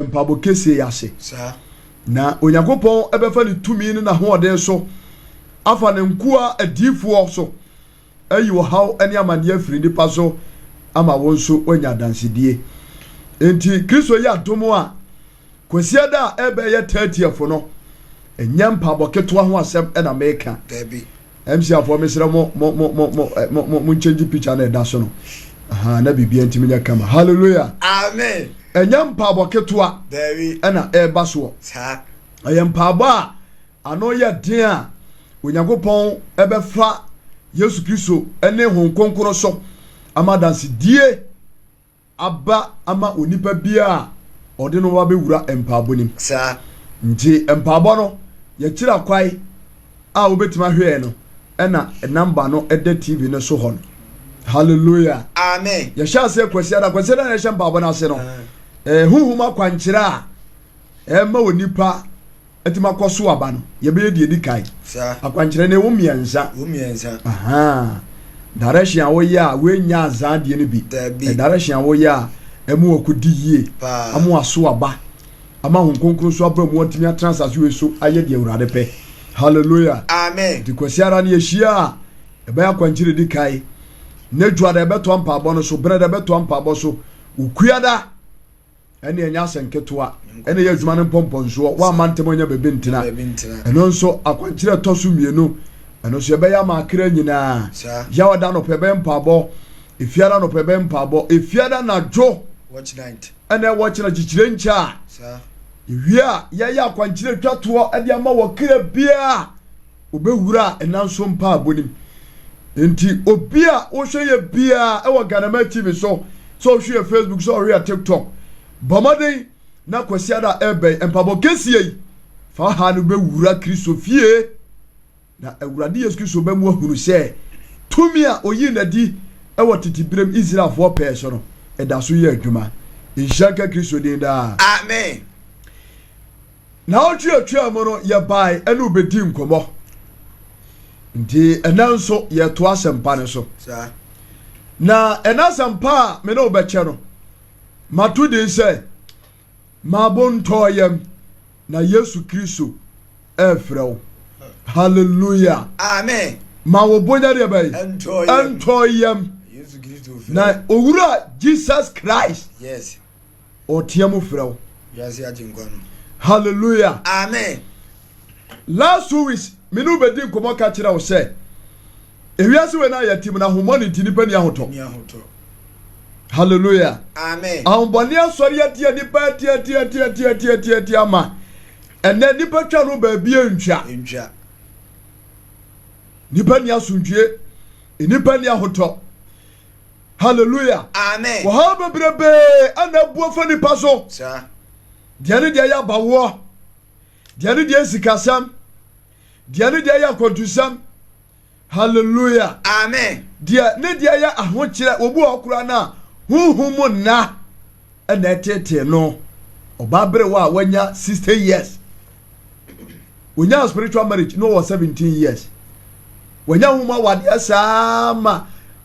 Mpaebɔ kɛseɛ yi ase. Na Onyankopɔn bɛfa ne tumi ne n'ahoɔden so afa ne nkoa adiyifoɔ so ayi ɔhaw ne amanneɛ afiri nnipa so ama wo nso woanya adansedie. Enti Kristo yɛ adom a, Kwasiada a ɛbɛyɛ 30th no, ɛnyɛ mpaebɔ ketewa ho asɛm na meka. Dabi. MC afoɔ mesrɛ mo mo mo mo mo eh, mo mo mo nkyɛngye picture na ɛda so no. Aha, na biribiara ntumi nyɛ kama. Hallelujah. Amen. Ɛnyɛ mpaebɔ ketewa Dabi. ɛna ɛreba soɔ. Saa. Ɛyɛ mpaebɔ a ano yɛ den a Onyankopɔn ɛbɛfa Yesu Kristo ne Honhom Kronkron so ama adansedie aba ama onipa biara a ɔde no ba bɛwura mpaabɔ no mu. Saa. Nti mpaabɔ no, yɛkyerɛ akwae a wobɛtumi ahwɛɛ no ɛna namba no ɛda TV no so hɔ no. Hallelujah. Amen. Yɛhyɛ aseɛ Kwasiada, Kwasiada na yɛhyɛ mpaabɔ no ase no, eh, honhom akwankyerɛ a ɛma onipa atumi akɔ so aba no, yɛbɛyɛ deɛ ɛdi kan. Akwankyerɛ no ɛwɔ mmiɛnsa. Ɛwɔ mmiɛnsa. Direction a woyɛ a woanya azaa deɛ no bi. Direction a woyɛ a ɛmu wɔkɔdi yie. Ama waso aba. Ama Honhom Kronkron so aba mu atumi atena asase wei so ayɛ deɛ Awurade pɛ. Hallelujah. Amen. Nti Kwasiara no yɛhyia a ɛbɛyɛ akwankyerɛ di kan. Ne dwoada ɛbɛtoa mpaabɔ no so. Benada ɛbɛtoa mpaabɔ so. Okuada ɛne ɛnyɛ asɛm ketewa ɛne ɛyɛ adwuma no mpɔmpɔnsoɔ woamma ntɛm anya baabi ntena ɛno nso akwankyerɛ ɛtɔ so mmienu ɛno nso yɛbɛyɛ ama akra nyinaa yawada nɔpɛ ɛbɛyɛ mpaabɔ efiada nɔpɛ ɛbɛyɛ mpaabɔ efiada nadwo ɛna ɛwɔ kyerɛ kyekyerɛ nkyɛ a ewie a yɛyɛ akwankyerɛ twa toɔ ɛde ama wɔ kra biara Obewura nna nso mpaabɔ nim. Nti obi a wohwɛ yɛ biara ɛwɔ Ghanaman TV so, sɛ wohwɛ yɛ Facebook, sɛ wohwɛ yɛ TikTok, bɔ mmɔden na Kwasiada a ɛrebɛn mpaabɔ kɛseɛ yi, fa ha no bɛwura Kristo fie, na Awurade Yesu Kristo bɛmu ahunu sɛ tumi a oyii n'adi ɛwɔ tete berɛm Israelfoɔ pɛɛ so no, ɛda so yɛ adwuma. Nhyira nka Kristo din daa. Amen. Naawɔtwe a ɛtwaa mu no, yɛbae ne wo bɛdii nkɔmmɔ. Nti ɛnɛ nso yɛtoa asɛmpa no so. Na ɛnɛ asɛmpa a me ne wo bɛkyɛ no, mato din sɛ Mabo ntɔɔ yam na Yesu Kristo ɛrefrɛ wo. Hallelujah. Amen. Ma wo bo nyɛ deɛ bɛyi. Ɛntɔɔ yam. Na owura Jesus Christ. Yes. Ɔteɛ mu frɛ wo. Wiase agyenkwa no. Hallelujah. Amen. Last 2 weeks, me ne wo bɛdi nkɔmmɔ ka kyerɛ wo sɛ, ewiase wei na yɛte mu na ahommɔne nti nipa ni ahotɔ. Ni ahotɔ. Hallelujah. Amen. Ahommɔne asɔre atia nipa atia atia atia atia atia atia atia ama ɛnɛ nipa twa no baabi antwa. Ntwa. Nipa ni asomdwie, nipa ni ahotɔ. Hallelujah. Amen. Wɔhaw bebrebe ɛna abu afa nipa so. Saa. Deɛ ne deɛ yɛ abawoɔ, deɛ ne deɛ sikasɛm, deɛ ne deɛ yɛ akwantusɛm. Hallelujah. Amen. Deɛ ne deɛ yɛ ahokyerɛ, obi wɔ hɔ koraa no a honhom mu nna ɛna ɛtetee no. Ɔbaa berewa a wanya 60 years. Onyaa spiritual marriage na ɔwɔ 17 years. Wanya honhom awadeɛ saa ma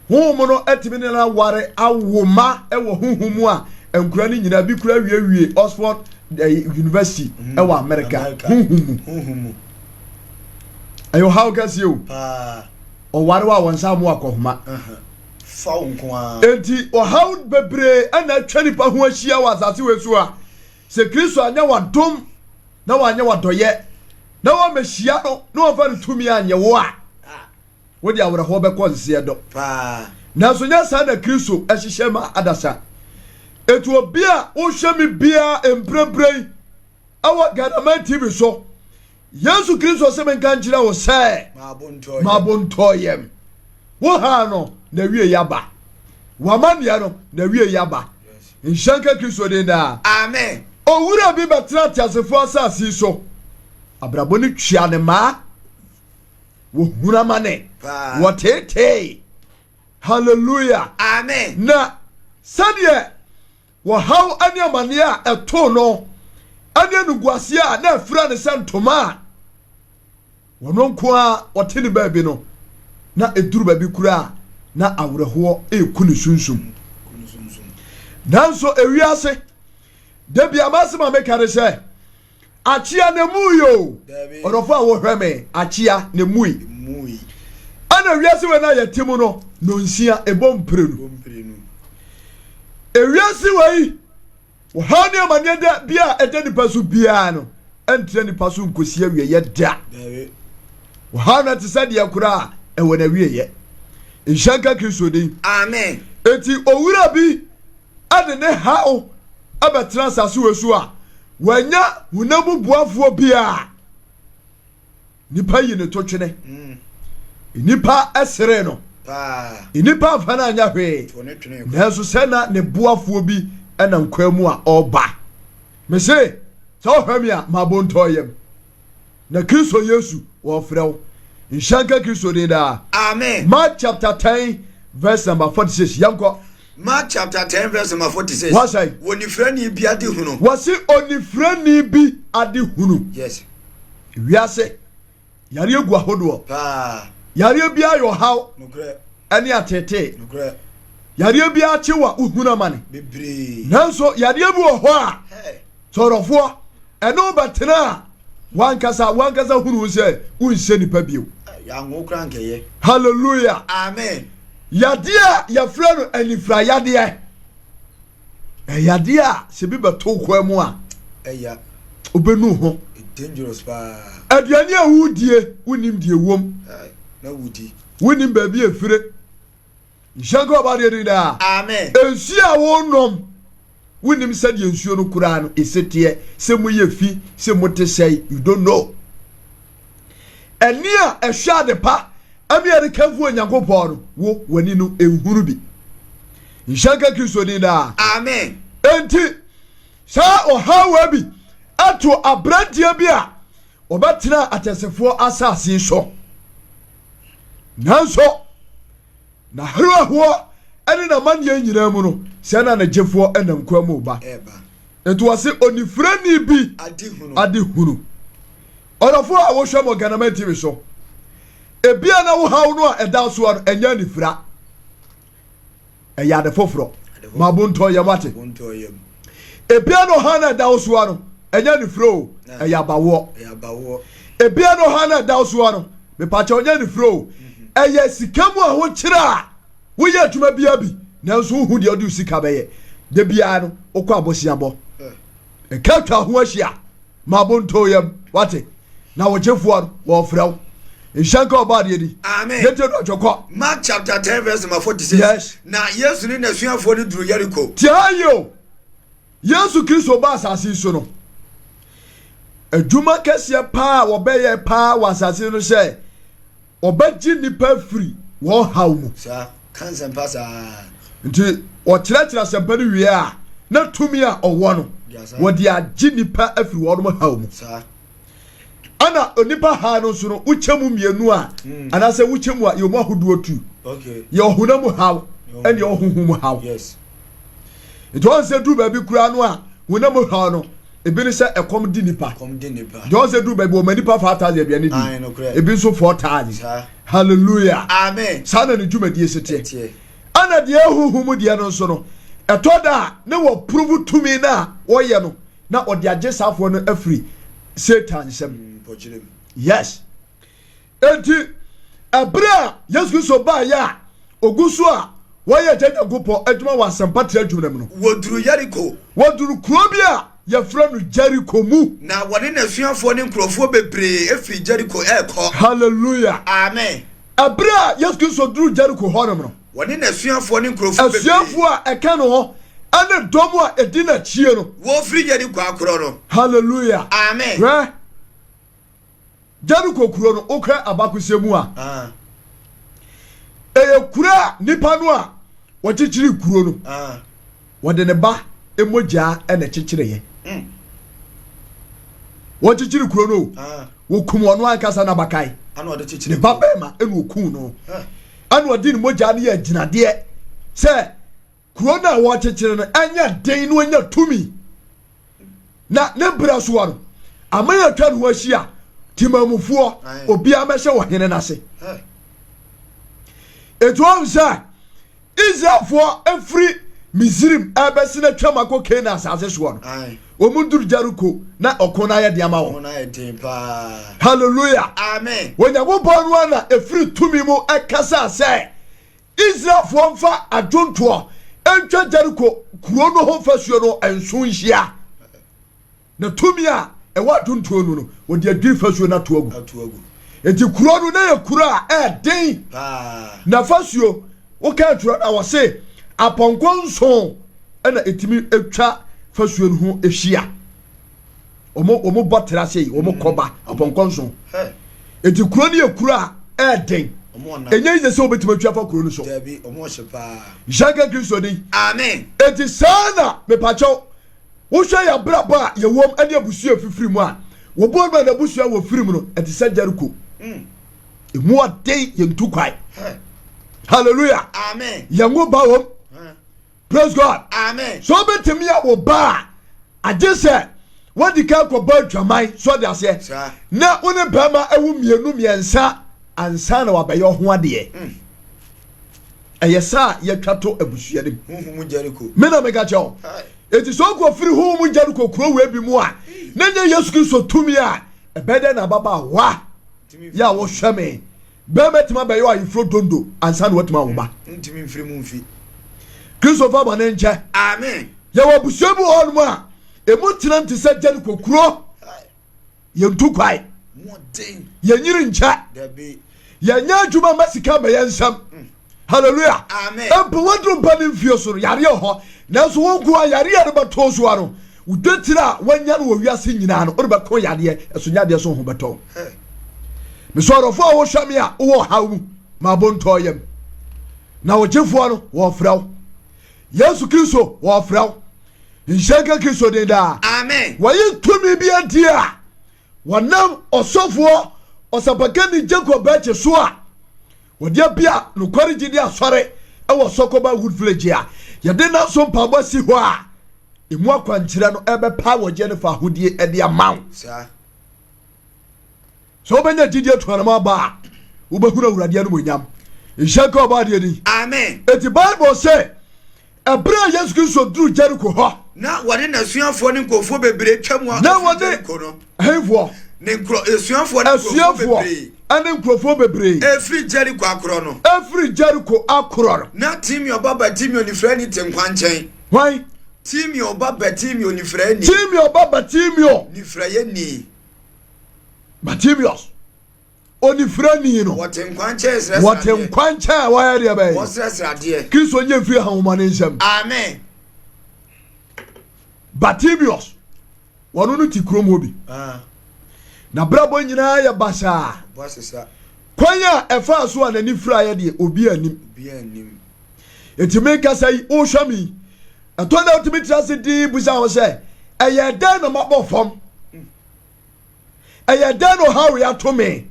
honhom no atumi ne no aware awo ma ɛwɔ honhom mu a nkura no nyinaa bi kura wiewie Oxford University ɛwɔ America honhom mu. Honhom mu. Ɛyɛ ɔhaw kɛseɛ o. Paa. Ɔware wa wɔn nsa mo akɔhoma. Fa wo nko ara. Enti ɔhaw bebree ɛna atwa nipa ho ahyia wɔ asase wei so a sɛ Kristo anyɛ wadom na wanyɛ wadɔyɛ na wɔmmɛhyia no na wɔmfa no tumi anyɛ wo a wode awerɛhoɔ bɛkɔ nseɛ dɔ. Paa. Nanso nyɛ saa na Kristo hyehyɛ ma adasa. Eti obi a wohwɛ me biara mprempren ɛwɔ Ghanaman TV so, Yesu Kristo sɛ menka nkyerɛ wo sɛ Maabo ntɔ yam. Wo haa no na wie yaba. W'amanneɛ no na wie yaba. Nhyira nka Kristo din daa. Amen. Owura bi bɛtena ateasefoɔ asase yi so. Abrabɔ no twia ne mmaa. Wɔhunu amane. Wɔteetee. Hallelujah. Amen. Na sɛdeɛ wɔhaw ne amanneɛ a ɛtoo no ne anuguaseɛ a na afira ne sɛ ntoma a wɔno nko a ɔte ne baabi no, na ɛduru baabi koraa na awerɛhoɔ ɛreku ne sunsum. Nanso ewiase. Da bia m'asɛm a meka ne sɛ, akyea na mui o. Ɔdɔfo a wohwɛ me, akyea na mui. Ɛna wiase wei na yɛte mu no, nonsia ɛbɔ mprenu. Ewiase wei, ɔhaw ne amanneɛ da bi a ɛda nipa so biara no, ɛntra nipa so nkosi awieeɛ da. Ɔhaw no te sɛ deɛ koraa ɛwɔ n'awieeɛ. Nhyɛ nka Kristo din. Amen. Eti owura bi de ne haw bɛtena asase wei so a, wanya honam mu boafoɔ biara. Nipa yi ne to twene. Nipa sere no. Nipa mfa no anyɛ hwee. Nanso sɛ na ne boafoɔ bi nam kwan mu a ɔreba. Mese, sɛ wohwɛ me a, mabɔ ntɔɔ yam. Na Kristo Yesu, wɔfrɛ wo. Nhyɛ nka Kristo din daa. Amen. Mark chapter 10 verse number 46. Yɛnkɔ. Mark chapter 10 verse number 46. Wɔsɛe. Onifirani bi ade hunu. Wɔse onifirani bi ade hunu. Yes. Wiase yareɛ gu ahodoɔ. Paa. Yareɛ biara yɛ ɔhaw. Nokorɛ. Ɛne ateetee. Nokorɛ. Yareɛ biara kye wa wohunu amane. Bebree. Nanso yareɛ bi wɔ hɔ a. Hey. Sɔrɔfoɔ, ɛne wo bɛtena a, wankasa wankasa hunu sɛ wonhyɛ nipa bio. Yɛanwo koraa nkɛyɛ. Hallelujah. Amen. Yadeɛ a yɛfrɛ no anifira yadeɛ. Ɛyadeɛ a sɛ bi bɛto kwan mu a, ɛya. Wobɛnu ho. Dangerous paa. Aduane a wodie, wonim deɛ wom. Na wodi. Wonim baabi efire. Nhyɛ nka ɔba deɛ din daa. Amen. Nsuo a wonom, wonim sɛdeɛ nsuo no koraa no ɛsɛ teɛ, sɛ mu yɛ fi, sɛ mu te sɛe, you don't know. Ɛni a ɛhwɛ ade pa, ɛmi yɛde kamfo Onyankopɔn no, wo w'ani no nhunu bi. Nhyɛ nka Kristo din daa. Amen. Enti, saa ɔhaw bi ato aberanteɛ bi a ɔbɛtena atɛsefoɔ asase so. Nanso, n'awerɛhoɔ ne n'amanneɛ nyinaa mu no, sɛ na ne gyefoɔ nam kwan mu ba. Nti wɔse onifirani bi ade hunu. Ɔdɔfoɔ a wohwɛ mɔ Ghanaman TV so, ebia na wo haw no a ɛda soɔ no ɛnyɛ anifira. Ɛyɛ ade foforɔ. Ma bo ntɔ yam ate. Ebia na ɔhaw no a ɛda wo soɔ no ɛnyɛ anifira o, ɛyɛ abawoɔ. Ebia na ɔhaw no a ɛda wo soɔ no, mepakyɛ ɔnyɛ anifira o, ɛyɛ sika mu ahokyerɛ a woyɛ adwuma biara bi nanso wohu deɛ ɔde sika bɛyɛ. Da biara no wokɔ aboseabɔ. Ɛka atwa ho ahyia. Ma bo ntɔ yam wate. Na wo gyefoɔ no wɔfrɛ wo. Nhyɛ nka ɔbɔ adeɛ di. Amen. Yɛntie do atwɛ kɔ. Mark chapter 10 verse number 46. Yes. Na Yesu ne n'asuafoɔ no duru Yeriko. Tie ha yie o. Yesu Kristo ba asase yi so no, adwuma kɛseɛ paa a wɔbɛyɛ paa wɔ asase no sɛ ɔbɛgye nnipa afiri wɔn haw mu. Saa, ka nsɛmpa saa. Nti ɔkyerɛkyerɛ asɛmpa no wie a, na tumi a ɔwɔ no, wɔde agye nnipa afiri wɔn haw mu. Saa. Ɛna onipa haw no nso no, wokyɛ mu mmienu a, anaasɛ wokyɛ mu a, yɛ mu ahodoɔ tu. Okay. Yɛ ɔhonam mu haw, ɛne ɔhohom mu haw. Yes. Nti wɔn sɛ duru baabi koraa no a, honam mu haw no, ebi ne sɛ ɛkɔm di nipa. Ɛkɔm di nipa. Deɛ wɔn sɛ duru baabi wɔn nipa 5,000 aduane di. Ebi nso 4,000. Hallelujah. Amen. Saa na ne dwumadie si teɛ. Ɛna deɛ ehuhu mu deɛ no nso no, ɛtɔ da a ne wɔ puruvu tumi no a wɔyɛ no na ɔde agye saafoɔ no afiri Satan nsam. Yes. Enti, ɛberɛ a Yesu Kristo baeɛ a ɔgu so a wɔyɛ Agya Nyankopɔn adwuma wɔ asɛmpa trɛ adwuma mu no. Wɔduruu Yeriko. Wɔduruu kuro bi a yɛfrɛ no Jeriko mu. Na wɔne n'asuafoɔ ne nkurɔfoɔ bebree firi Jeriko rekɔ. Hallelujah. Amen. Ɛberɛ a Yesu Kristo duruu Jeriko hɔnom no. Wɔne n'asuafoɔ ne nkurɔfoɔ bebree. Asuafoɔ a ɛka ne ho ne dɔm a ɛdi n'akyie no. Wɔrefiri Yeriko akorɔ no. Hallelujah. Amen. Hwɛ. Jeriko kuro no, wokɔ abakɔsɛm mu a, ɛyɛ kuro a nipa no a wɔkyekyere kuro no, wɔde ne ba mogyaa na ɛkyekyereeɛ. Wɔkyekyere kuro no, wɔkum ɔno ankasa n'abakan, ne ba bɛrima ɛna ɔkum no, ɛna ɔde ne mogyaa no yɛ agyinadeɛ sɛ Kuro no a wɔrekyekyere no nyɛ den na wɔnya tumi. Na ne berɛ soɔ no, aman a atwa ne ho ahyia, temamufoɔ, obiara bɛhyɛ ɔhene no ase. Enti wɔn sɛ Israelfoɔ firi Misrim ɛbɛsen atwam akɔ Canaan asase soɔ no, wɔn duru Jericho na ɔko no ayɛ den ama wɔn. Hallelujah. Amen. Onyankopɔn no na ɛfiri tumi mu ɛkasa sɛ Israelfoɔ mfa adwontoɔ ntwa Jericho kuro no ho fasuo no nso nhyia. Na tumi a ɛwɔ adwontoɔ no no, wɔde adwiri fasuo no ato agu. Enti kuro no na yɛ kuro a ɛɛden. Na fasuo, woka atwerɛ no a wɔse apɔnkɔ nson ɛna ɛtumi atwa fasuo no ho ahyia. Wɔn wɔn bɔ tra sei, wɔn kɔba apɔnkɔ nson. Enti kuro no yɛ kuro a ɛɛden. Ɛnyɛ yize sɛ wobɛtumi atwa afa kuro no so. Nhyira nka Kristo din. Amen. Enti saa na mepakyɛw Wohwɛ yɛn abrabɔ a yɛwom ne abusua a efifiri mu a, wɔbɔ no a n'abusua wɔ firi mu no, ɛte sɛ Jericho. Mm. Emu ɔden yɛn tu kwan. Hallelujah. Amen. Yɛn wo ba wɔm. Praise God. Amen. So wobɛtumi a wo ba a agye sɛ wadi kan kɔbɔ adwaman so ɔde aseɛ na wo ne bɛrima awu mmienu mmiɛnsa ansa na wabɛyɛ ɔho adeɛ. Mm. Ɛyɛ saa yɛtwa to abusua no mu. Me na meka kyerɛ wo. Enti sɛ ɔkɔ firi honhom mu Jeriko kuro wei bi mu a, na nyɛ Yesu Kristo tumi a, ɛbɛyɛ dɛn na ababaawa yɛ a wɔhwɛ me bɛrima atumi abɛyɛ ayeforo dondo ansa na watumi awo ba? Ntumi mfiri mu mfi. Kristo fa bɔne nkyɛ. Amen. Yɛwɔ abusua bi wɔ hɔnom a, emu tena nte sɛ Jeriko kuro. Yɛntu kwae. Yɛnyini nkyɛ. Yɛnyɛ adwuma ma sika ma yɛn nsam. Mm. Hallelujah. Amen. Mpo waduru mpa ne mfie so no yareɛ hɔ. Nanso wo nko a yareɛ no bɛtoo so ano. Wo dwetire a wanya no wɔ wiase nyinaa no wode bɛko yadeɛ ɛso nyɛ adeɛ so ho bɛtɔ. Mesɛ ɔdɔfoɔ a wohwɛ me a wowɔ ɔhaw mu ma abo ntɔɔ yam. Na wo gyefoɔ no wɔfrɛ wo. Yesu Kristo wɔfrɛ wo. Nhyira nka Kristo din daa. Amen. Wɔyi tumi bi adi a wɔnam ɔsɔfoɔ ɔsɛmpakani Jacob Bɛkye so a wɔde abia nokware gyidi asɔre wɔ Sɔkɔba Wood Village a yɛde nanso mpaebɔ asi hɔ a emu akwankyerɛ no ɛbɛpa wɔgye ne fa ahodie de ama wo. Saa. Sɛ wobɛnya gyidie atu anamɔ aba a, wobɛhunu Awurade animuonyam. Nhyira nka Ɔbɔadeɛ din. Amen. Enti Bible se, ɛberɛ a Yesu Kristo duruu Jeriko hɔ. Na wɔne n'asuafoɔ ne nkurɔfoɔ bebree twa mu a Na ɛfiri wɔne Jeriko no. henfoɔ? Ne nkurɔ asuafoɔ ne nkurɔfoɔ Asuafoɔ bebree. ne nkurɔfoɔ bebree. Ɛfiri Jeriko akorɔ no. Ɛfiri Jeriko akorɔ no. Na Timeo ba Bartimeo nifirani te nkwankyɛn. Hwan? Timeo ba Bartimeo nifirani. Timeo ba Bartimeo. Nifirayɛni. Bartimeus, onifirani no. Wɔte nkwankyɛn srɛsrɛ Wɔte adeɛ. nkwankyɛn a wɔayɛ deɛ bɛyɛ. Wɔsrɛsrɛ adeɛ. Kristo nye mfiri ahomane nsam. Amen. Bartimeus, wɔno no te kurom hɔ bi. Ah. Na brabɔ nyinaa yɛ basaa. Bɔ asesa. Kwan a ɛfaa so a n'ani firaeɛ deɛ obi anim. Obi anim. Enti menkasa yi, wohwɛ me yi, ɛtɔ da wotumi tena ase dinn bisa ho sɛ, ɛyɛ dɛn na mabɔ fam? Ɛyɛ dɛn na ɔhaw yi ato me?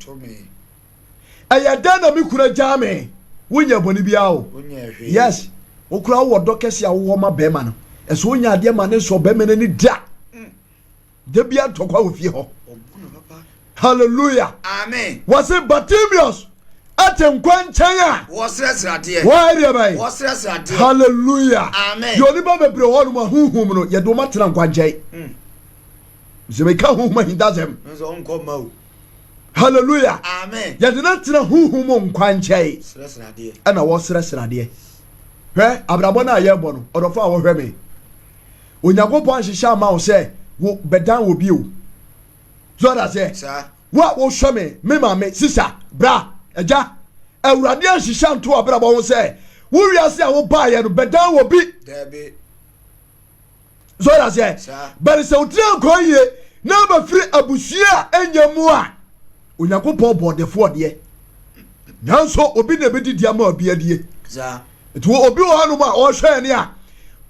Ɛyɛ dɛn na me kunu agyaa me? Wonyɛ bɔne biara o. Yes, wokura wowɔ dɔ kɛse a wowɔ ma bɛrima no. Ɛsɛ wonya adeɛ ma ne nsɔ bɛrima no ani da. Da bia ntɔkwa wɔ fie hɔ. Hallelujah. Amen. Wɔse Bartimaeus ɛte nkwa nkyɛn a. Wɔsrɛsrɛ adeɛ. Wɔayɛ deɛ bɛn? Wɔsrɛsrɛ adeɛ. Hallelujah. Amen. Yɛ onipa bebree hɔ nom a honhom no yɛde wɔn atena nkwa nkyɛn. Mm. Sɛ meka honhom ahintasɛm. Nso ɔnkɔ mma o. Hallelujah. Amen. Yɛde no atena honhom mu nkwa nkyɛn. Srɛsrɛ adeɛ. Ɛna wɔsrɛsrɛ adeɛ. Hwɛ abrabɔ no a yɛrebɔ no ɔdɔfo a wɔhwɛ me. Onyankopɔn anhyehyɛ ama wo sɛ wo bɛdan wɔ bio. So ɔda aseɛ? Wo a wohwɛ me, me maame, sisa, bra, agya, Awurade anhyehyɛ anto w'abrabɔ ho sɛ wo wiase a wobaeɛ no bɛdan wɔ bi. Dabi. So ɔda aseɛ? Bɛde sɛ wotiri ankɔ yie na abɛfiri abusua a ɛnyɛ mu a, Onyankopɔn bɔ ɔdefoɔ deɛ. Nanso obi na ɛbɛdidi ama obi adie. Nti obi wɔ hɔnom a ɔhwɛ ne a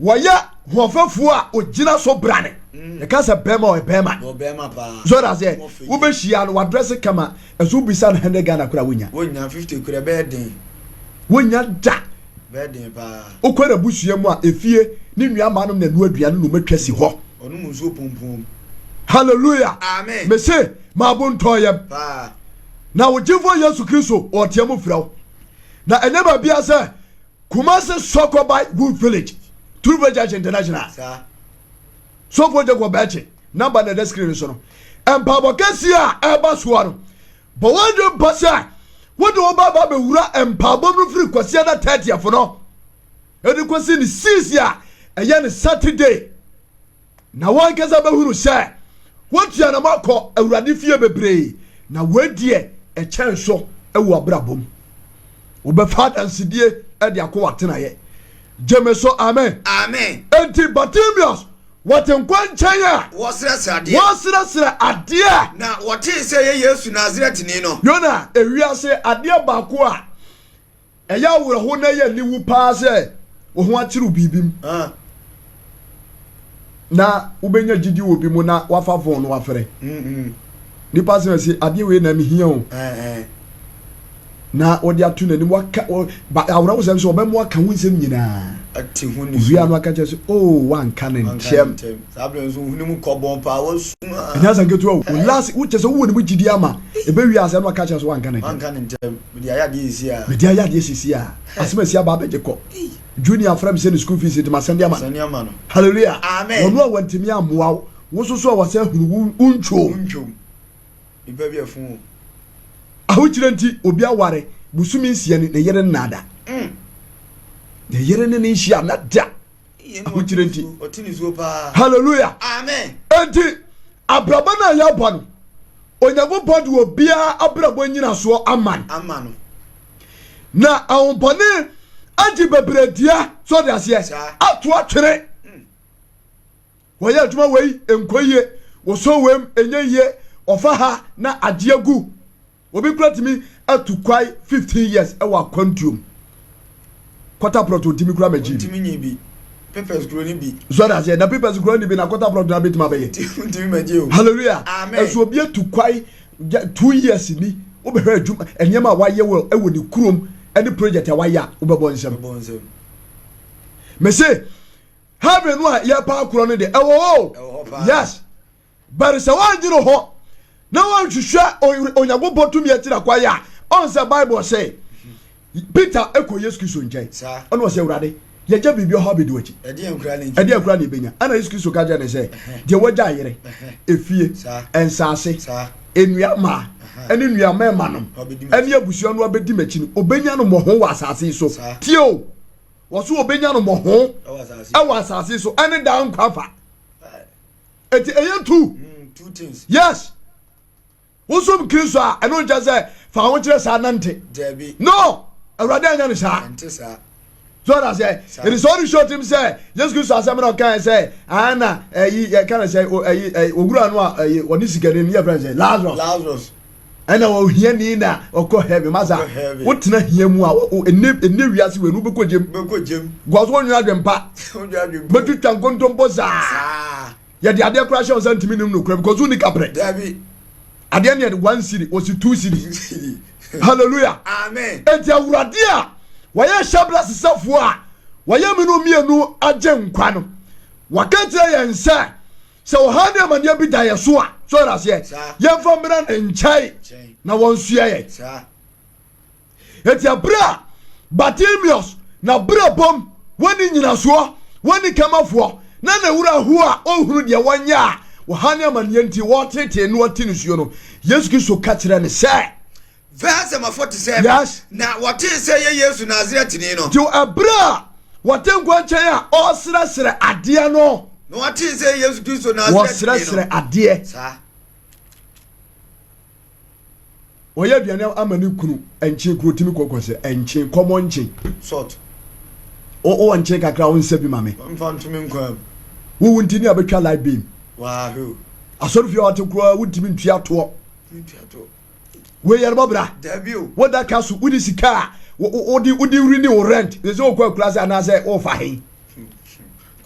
wɔyɛ hoɔfɛfoɔ a ɔgyina so brane. Mm. Yɛka sɛ bɛrima ɔyɛ bɛrima. So ɔda aseɛ wobɛhyia no wadrɛse kama ɛso wobisa no 100 Ghana kora wonya. Wonya 50 kora bɛyɛ den. Wonya da. Bɛyɛ den paa. Wokɔ n'abusua mu a efie ne nua nom na ɛnoa aduane na ɔmatwa si hɔ. Ɔnom nsuo pompom. Hallelujah. Amen. Mese maabo ntɔɔyɛm. Paa. Na wo gyefo Yesu Kristo ɔteɛ mu frɛ wo. Na ɛnyɛ baabia sɛ Kumasi Sɔkɔba Wood Village. True Faith Church International. Sɔfoɔ Jacob Bɛkye namba na ɛda screen so no. Mpaebɔ kɛseɛ a ɛreba soɔ no, bɔ w'adwene mpa sɛ wode wo ba ba bɛwura mpaebɔ no firi Kwasiada 30th no ɛde kɔsi ne 6 a ɛyɛ ne Saturday. Na w'ankasa bɛhunu sɛ woatua nam akɔ Awurade fie bebree, na wei deɛ ɛkyɛn so wɔ w'abrabɔ mu. Wobɛfa adansedie de akɔ w'atenaeɛ. Gye me so, amen. Amen. Enti Bartimeus, wɔte nkwa nkyɛn a. Wɔsrɛsrɛ adeɛ. Wɔsrɛsrɛ adeɛ. Na wɔtee sɛ ɛyɛ Yesu Nasaretni no. Yona, ewiase adeɛ baako a Ɛyɛ awerɛhow na ɛyɛ aniwu paa sɛ wo ho akyere wo biribi mu na wobɛnya gyidi wɔ bi mu na wafa fon no wafrɛ. Nipa sɛ ɛsɛ adeɛ wei na mehia o. Na wɔde ato n'anim waka awerɛhosɛm sɛ ɔbɛmo aka ho nsɛm nyinaa. Owia no aka kyerɛ sɛ o oh, wanka ne ntɛm. Ɛnyɛ asɛm ketewa o. Last wokyɛ sɛ wowɔ ne mu gyidi ama ɛbɛwie asɛm no aka kyerɛ sɛ wanka ne ntɛm. Mede ayɛ adeɛ sisi a. Mede ayɛ adeɛ sisi a. Asɛm asi aba abɛgye kɔ. Junior frɛ me sɛ ne school fees nti masɛnde ama no. Hallelujah. Amen. Wɔn a wɔntumi ammoa wo, wo nso so a wɔsɛ hunu wo ntwom. Ntwom. Nipa bi ɛfo o. Ahokyerɛ nti obi aware bosome nsia ni ne yere nnada. Mm. Ne yere ne ne nhyia na da. Ahokyerɛ nti. Hallelujah. Amen. Enti abrabɔ no a yɛbɔ no, Onyankopɔn de obiara abrabɔ nyinasoɔ ama no. Na ahombɔne agye bebree dua so ɔde aseɛ ato atwene. Mm. Wɔyɛ adwuma wei nkɔ yie, wɔsɔ wei ɛnyɛ yie, ɔfa ha na agye agu. Obi kura tumi atu kwae 15 years ɛwɔ akwantuom. Kɔta prɔto ntumi kura mɛgye bi. Ntumi nyi bi. Papers kuro ni bi. So ɔda aseɛ na papers kuro ni bi na kɔta prɔto na bɛtumi abɛyɛ. Ntumi mɛgye o. Hallelujah. Amen. Ɛso obi atu kwae 2 years ni wobɛhwɛ adwuma nneɛma a wayɛ wɔ ɛwɔ ne kurom ɛne project a wayɛ a wobɛbɔ nsɛm. Bɔ nsɛm. Mese heaven no a yɛpa akorɔ no deɛ ɛwɔ hɔ. Yes. But sɛ wɔannwene ho na wɔanhwehwɛ Onyankopɔn tumi akyiri akwan a, ɔn sɛ Bible sɛ Peter kɔ Yesu Kristo nkyɛn ɛna ɔsɛ Awurade yɛgya biribi ɔhaw bɛdi w'akyi ɛdeɛ nkura ne ɛbɛnya ɛna Yesu Kristo ka kyerɛ ne sɛ deɛ wagya ayere efie nsaase nnua mmaa ɛne nnua mmarima nom ɛne abusua no abɛdi m'akyi no ɔbɛnya no mmɔho wɔ asase yi so tie o wɔ so ɔbɛnya no mmɔho ɛwɔ asase yi so ɛne daa nkwa fa Eti ɛyɛ two. Mm, two things. Yes. Wosom Kristo a ɛno nkyɛ sɛ fa ho kyerɛ saa nante. Dabi. No. Awurade anya no saa. Ɛnte saa. So ɔda sɛ ɛde sɛ ɔde show tim sɛ Yesu Kristo asɛm na ɔkae sɛ ana ɛyi yɛka no sɛ ɛyi ɛyi owura no a ɛyi ɔne sikani no yɛ fɛn sɛ Lazarus. Lazarus. Ɛna ohiani na ɔkɔ heaven masa wotena hia mu a ɛnɛ ɛnɛ wiase wei no wobɛkɔ gyem. Wobɛkɔ gyem. Gɔs wonwene adwempa. Bɛtwitwa nkontompo saa. Yɛde adeɛ koraa hyɛ wo nsa ntumi nim nokorɛ because wonni kaprɛ. Dabi. Adeɛ ne yɛde 1 cedi wɔsi 2 cedi. Hallelujah. Amen. Enti Awurade a wɔyɛ hyɛbrɛ sesafoɔ a wɔyɛ mene mmienu agye nkwa no waka kyerɛ yɛn sɛ sɛ ɔhaw ne amanneɛ bi da yɛ so a, so ɔde aseɛ, yɛmfa mmra ne nkyɛn na wɔnsoɛ yɛn. Enti ɛberɛ a Bartimeus na berɛ bom wɔnni nyinasoɔ, wɔnni kamafoɔ, na ne werɛ ho a ɔnhunu deɛ wɔnyɛ a ɔhaw ne amanneɛ nti wɔretetee no ɔte nisuo no, Yesu Kristo ka kyerɛ no sɛ, Verse number 47. Yes. Na wɔtee sɛ ɛyɛ Yesu Nasaretni no. Nti ɛberɛ a wɔte nkwankyɛn a ɔresrɛsrɛ adeɛ no. Na wɔtee sɛ ɛyɛ Yesu Kristo Nasaretni no. Wɔsrɛsrɛ adeɛ. Saa. Wɔyɛ aduane ama ne kunu nkyen kuro tumi kɔkɔ sɛ nkyen kɔmɔ nkyen. Salt. Wowɔ nkyen kakra wo nsa bi ma me. Mfa ntome nkwan mu. Wowu nti ne abɛtwa light beam. Waa hwɛ o. Asɔrefie a wɔte koraa wontumi ntua toɔ. Ntua toɔ. Wei yɛrebɔ bra. Dabi o. Woda ka so wode sika a wode wode renew wo rent. Sɛ sɛ wokɔ akura sɛ anaasɛ wofa he.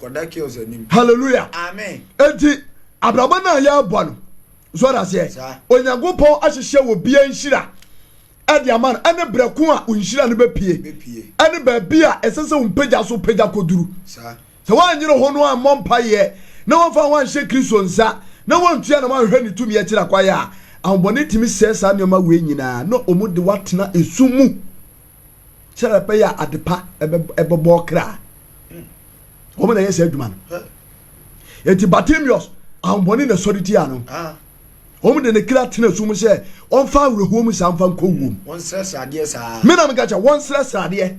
Kɔda kiosk anim. Hallelujah. Amen. Enti abrabɔ no a yɛrebɔ no so ɔda aseɛ. Onyankopɔn ahyehyɛ wɔ bia nhyira ɛde ama no ɛne brɛ ko a nhyira no bɛpie ɛne baabi a ɛsɛ sɛ wo mpagya so pagya kɔduru. Sɛ woanyere ho no ammɔ mpaeɛ, na woamfa wo ho anhyɛ Kristo nsa, na woantua na woanhwɛ ne tumi akyiri akwan a, ahobɔne tumi sɛe saa nneɛma wei nyinaa na wɔde wo atena esum mu sɛdeɛ ɛbɛyɛ a adepa ɛbɛbɔ ɔkra. Wɔn na ɛyɛ saa adwuma no. Eti Bartimaeus ahombɔne na sɔre tia no. Ah. Wɔn de ne kra tena sum sɛ ɔmfa awerɛhoɔ mu saa mfa nkɔ wuom. Wɔnsrɛsrɛ adeɛ saa. Me na meka kyɛ wɔnsrɛsrɛ adeɛ.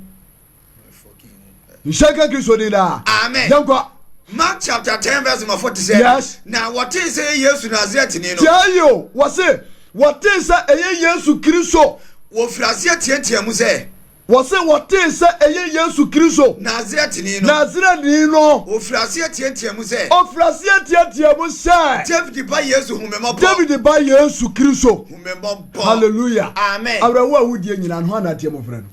Nhyɛ nka Kristo din daa. Amen. Yɛnkɔ. Mark chapter 10 verse number 47. Yes. Na wɔtee sɛ ɛyɛ Yesu Nasaretni no. Tiɛ yi o, wɔse wɔtee sɛ ɛyɛ Yesu Kristo. Wɔfiri aseɛ teatea mu sɛ. Wɔse wɔtee sɛ ɛyɛ Yesu Kristo. Nasaretni no. Nasaretni no. Wɔfiri aseɛ teatea mu sɛ. Wɔfiri aseɛ teatea mu sɛ. David ba Yesu hu me mmɔbɔ. David ba Yesu Kristo. Hu me mmɔbɔ. Hallelujah. Amen. Awerɛhoɔ a wodie nyinaa no, hwan na ateɛ mu frɛ no?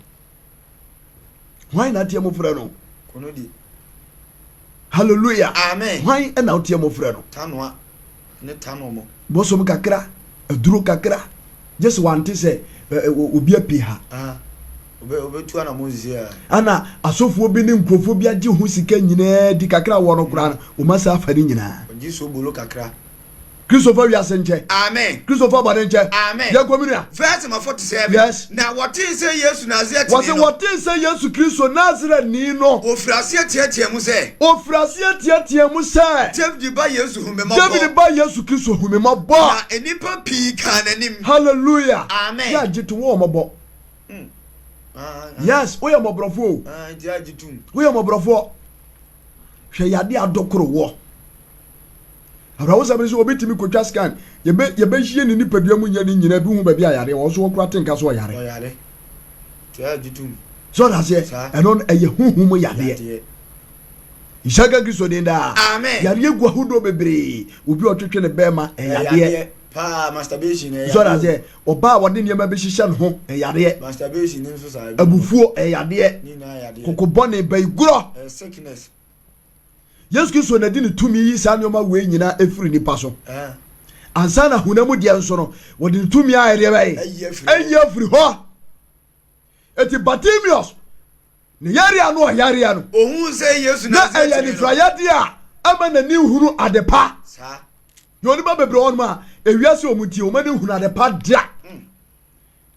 Hwan na ateɛ mu frɛ no? Hallelujah. Amen. Hwan na woteɛ mu frɛ no? Tanoa ne tanomo. Bosom kakra, aduro kakra. Gye sɛ wante sɛ obi apue ha. Ah, obetu anamɔ nsi a. Ana asɔfoɔ bi ne nkurɔfoɔ bi agye ho sika nyinaa di kakra wɔ no koraa no, wɔn asa afa ne nyinaa. Ɔgye sobolo kakra. Christopher wiase nkyɛ. Amen. Christopher bɔne nkyɛ. Amen. Yɛnkɔ me nua. Verse number 47. Yes. Na wɔtee sɛ Yesu Nasaretni Wɔse no. wɔtee sɛ Yesu Kristo Nasaretni no. Wɔfiri aseɛ teateaa mu sɛ. Wɔfiri aseɛ teateaa mu sɛ. David ba Yesu hu me mmɔbɔ. David ba Yesu Kristo hu me mmɔbɔ. Na nnipa pii kaa n'anim. Hallelujah. Amen. Yɛ agye to wɔn mmɔbɔ. Ah, ah. Yes, woyɛ mmɔborɔfoɔ o. Ah, nti agye tom. Woyɛ mmɔborɔfoɔ. Hwɛ yadeɛ adɔkoro wɔ. Awerɛhosɛm ne sɛ obi tumi kotwa scan, yɛbɛ yɛbɛhwie ne nipadua mu nyɛ ne nyinaa bi hu baabi a yareɛ wɔ, nso wɔkora te nka so ɔyare. Ɔyare. Tia gye tom. So ɔda aseɛ, ɛno no ɛyɛ huhu mu yadeɛ. Nhyɛ nka Kristo din daa. Amen. Yareɛ gu ahodoɔ bebree. Obi a ɔtwetwe ne bɛrima ɛyadeɛ. Paa masturbation ɛyadeɛ. So ɔda aseɛ, ɔbaa a wɔde nneɛma bi hyehyɛ ne ho ɛyadeɛ. Masturbation nso saa. Abufuo ɛyadeɛ. Kokobɔne bayigorɔ. Ɛyɛ sickness. Yesu Kristo na di ne tumi yi saa nneɛma wei nyinaa efiri nipa so. Ansa na honam deɛ nso no, wɔde ne tumi ayɛ deɛ bɛyɛ ayi afiri hɔ. Eti Bartimaeus ne yareɛ no ɔyareɛ no, ohun sɛ Yesu na ɛyɛ nifrayadeɛ a ɛma n'ani hunu ade pa. Yɛ onipa bebree wɔn a ewiase wɔn ti wɔn ani hunu ade pa da.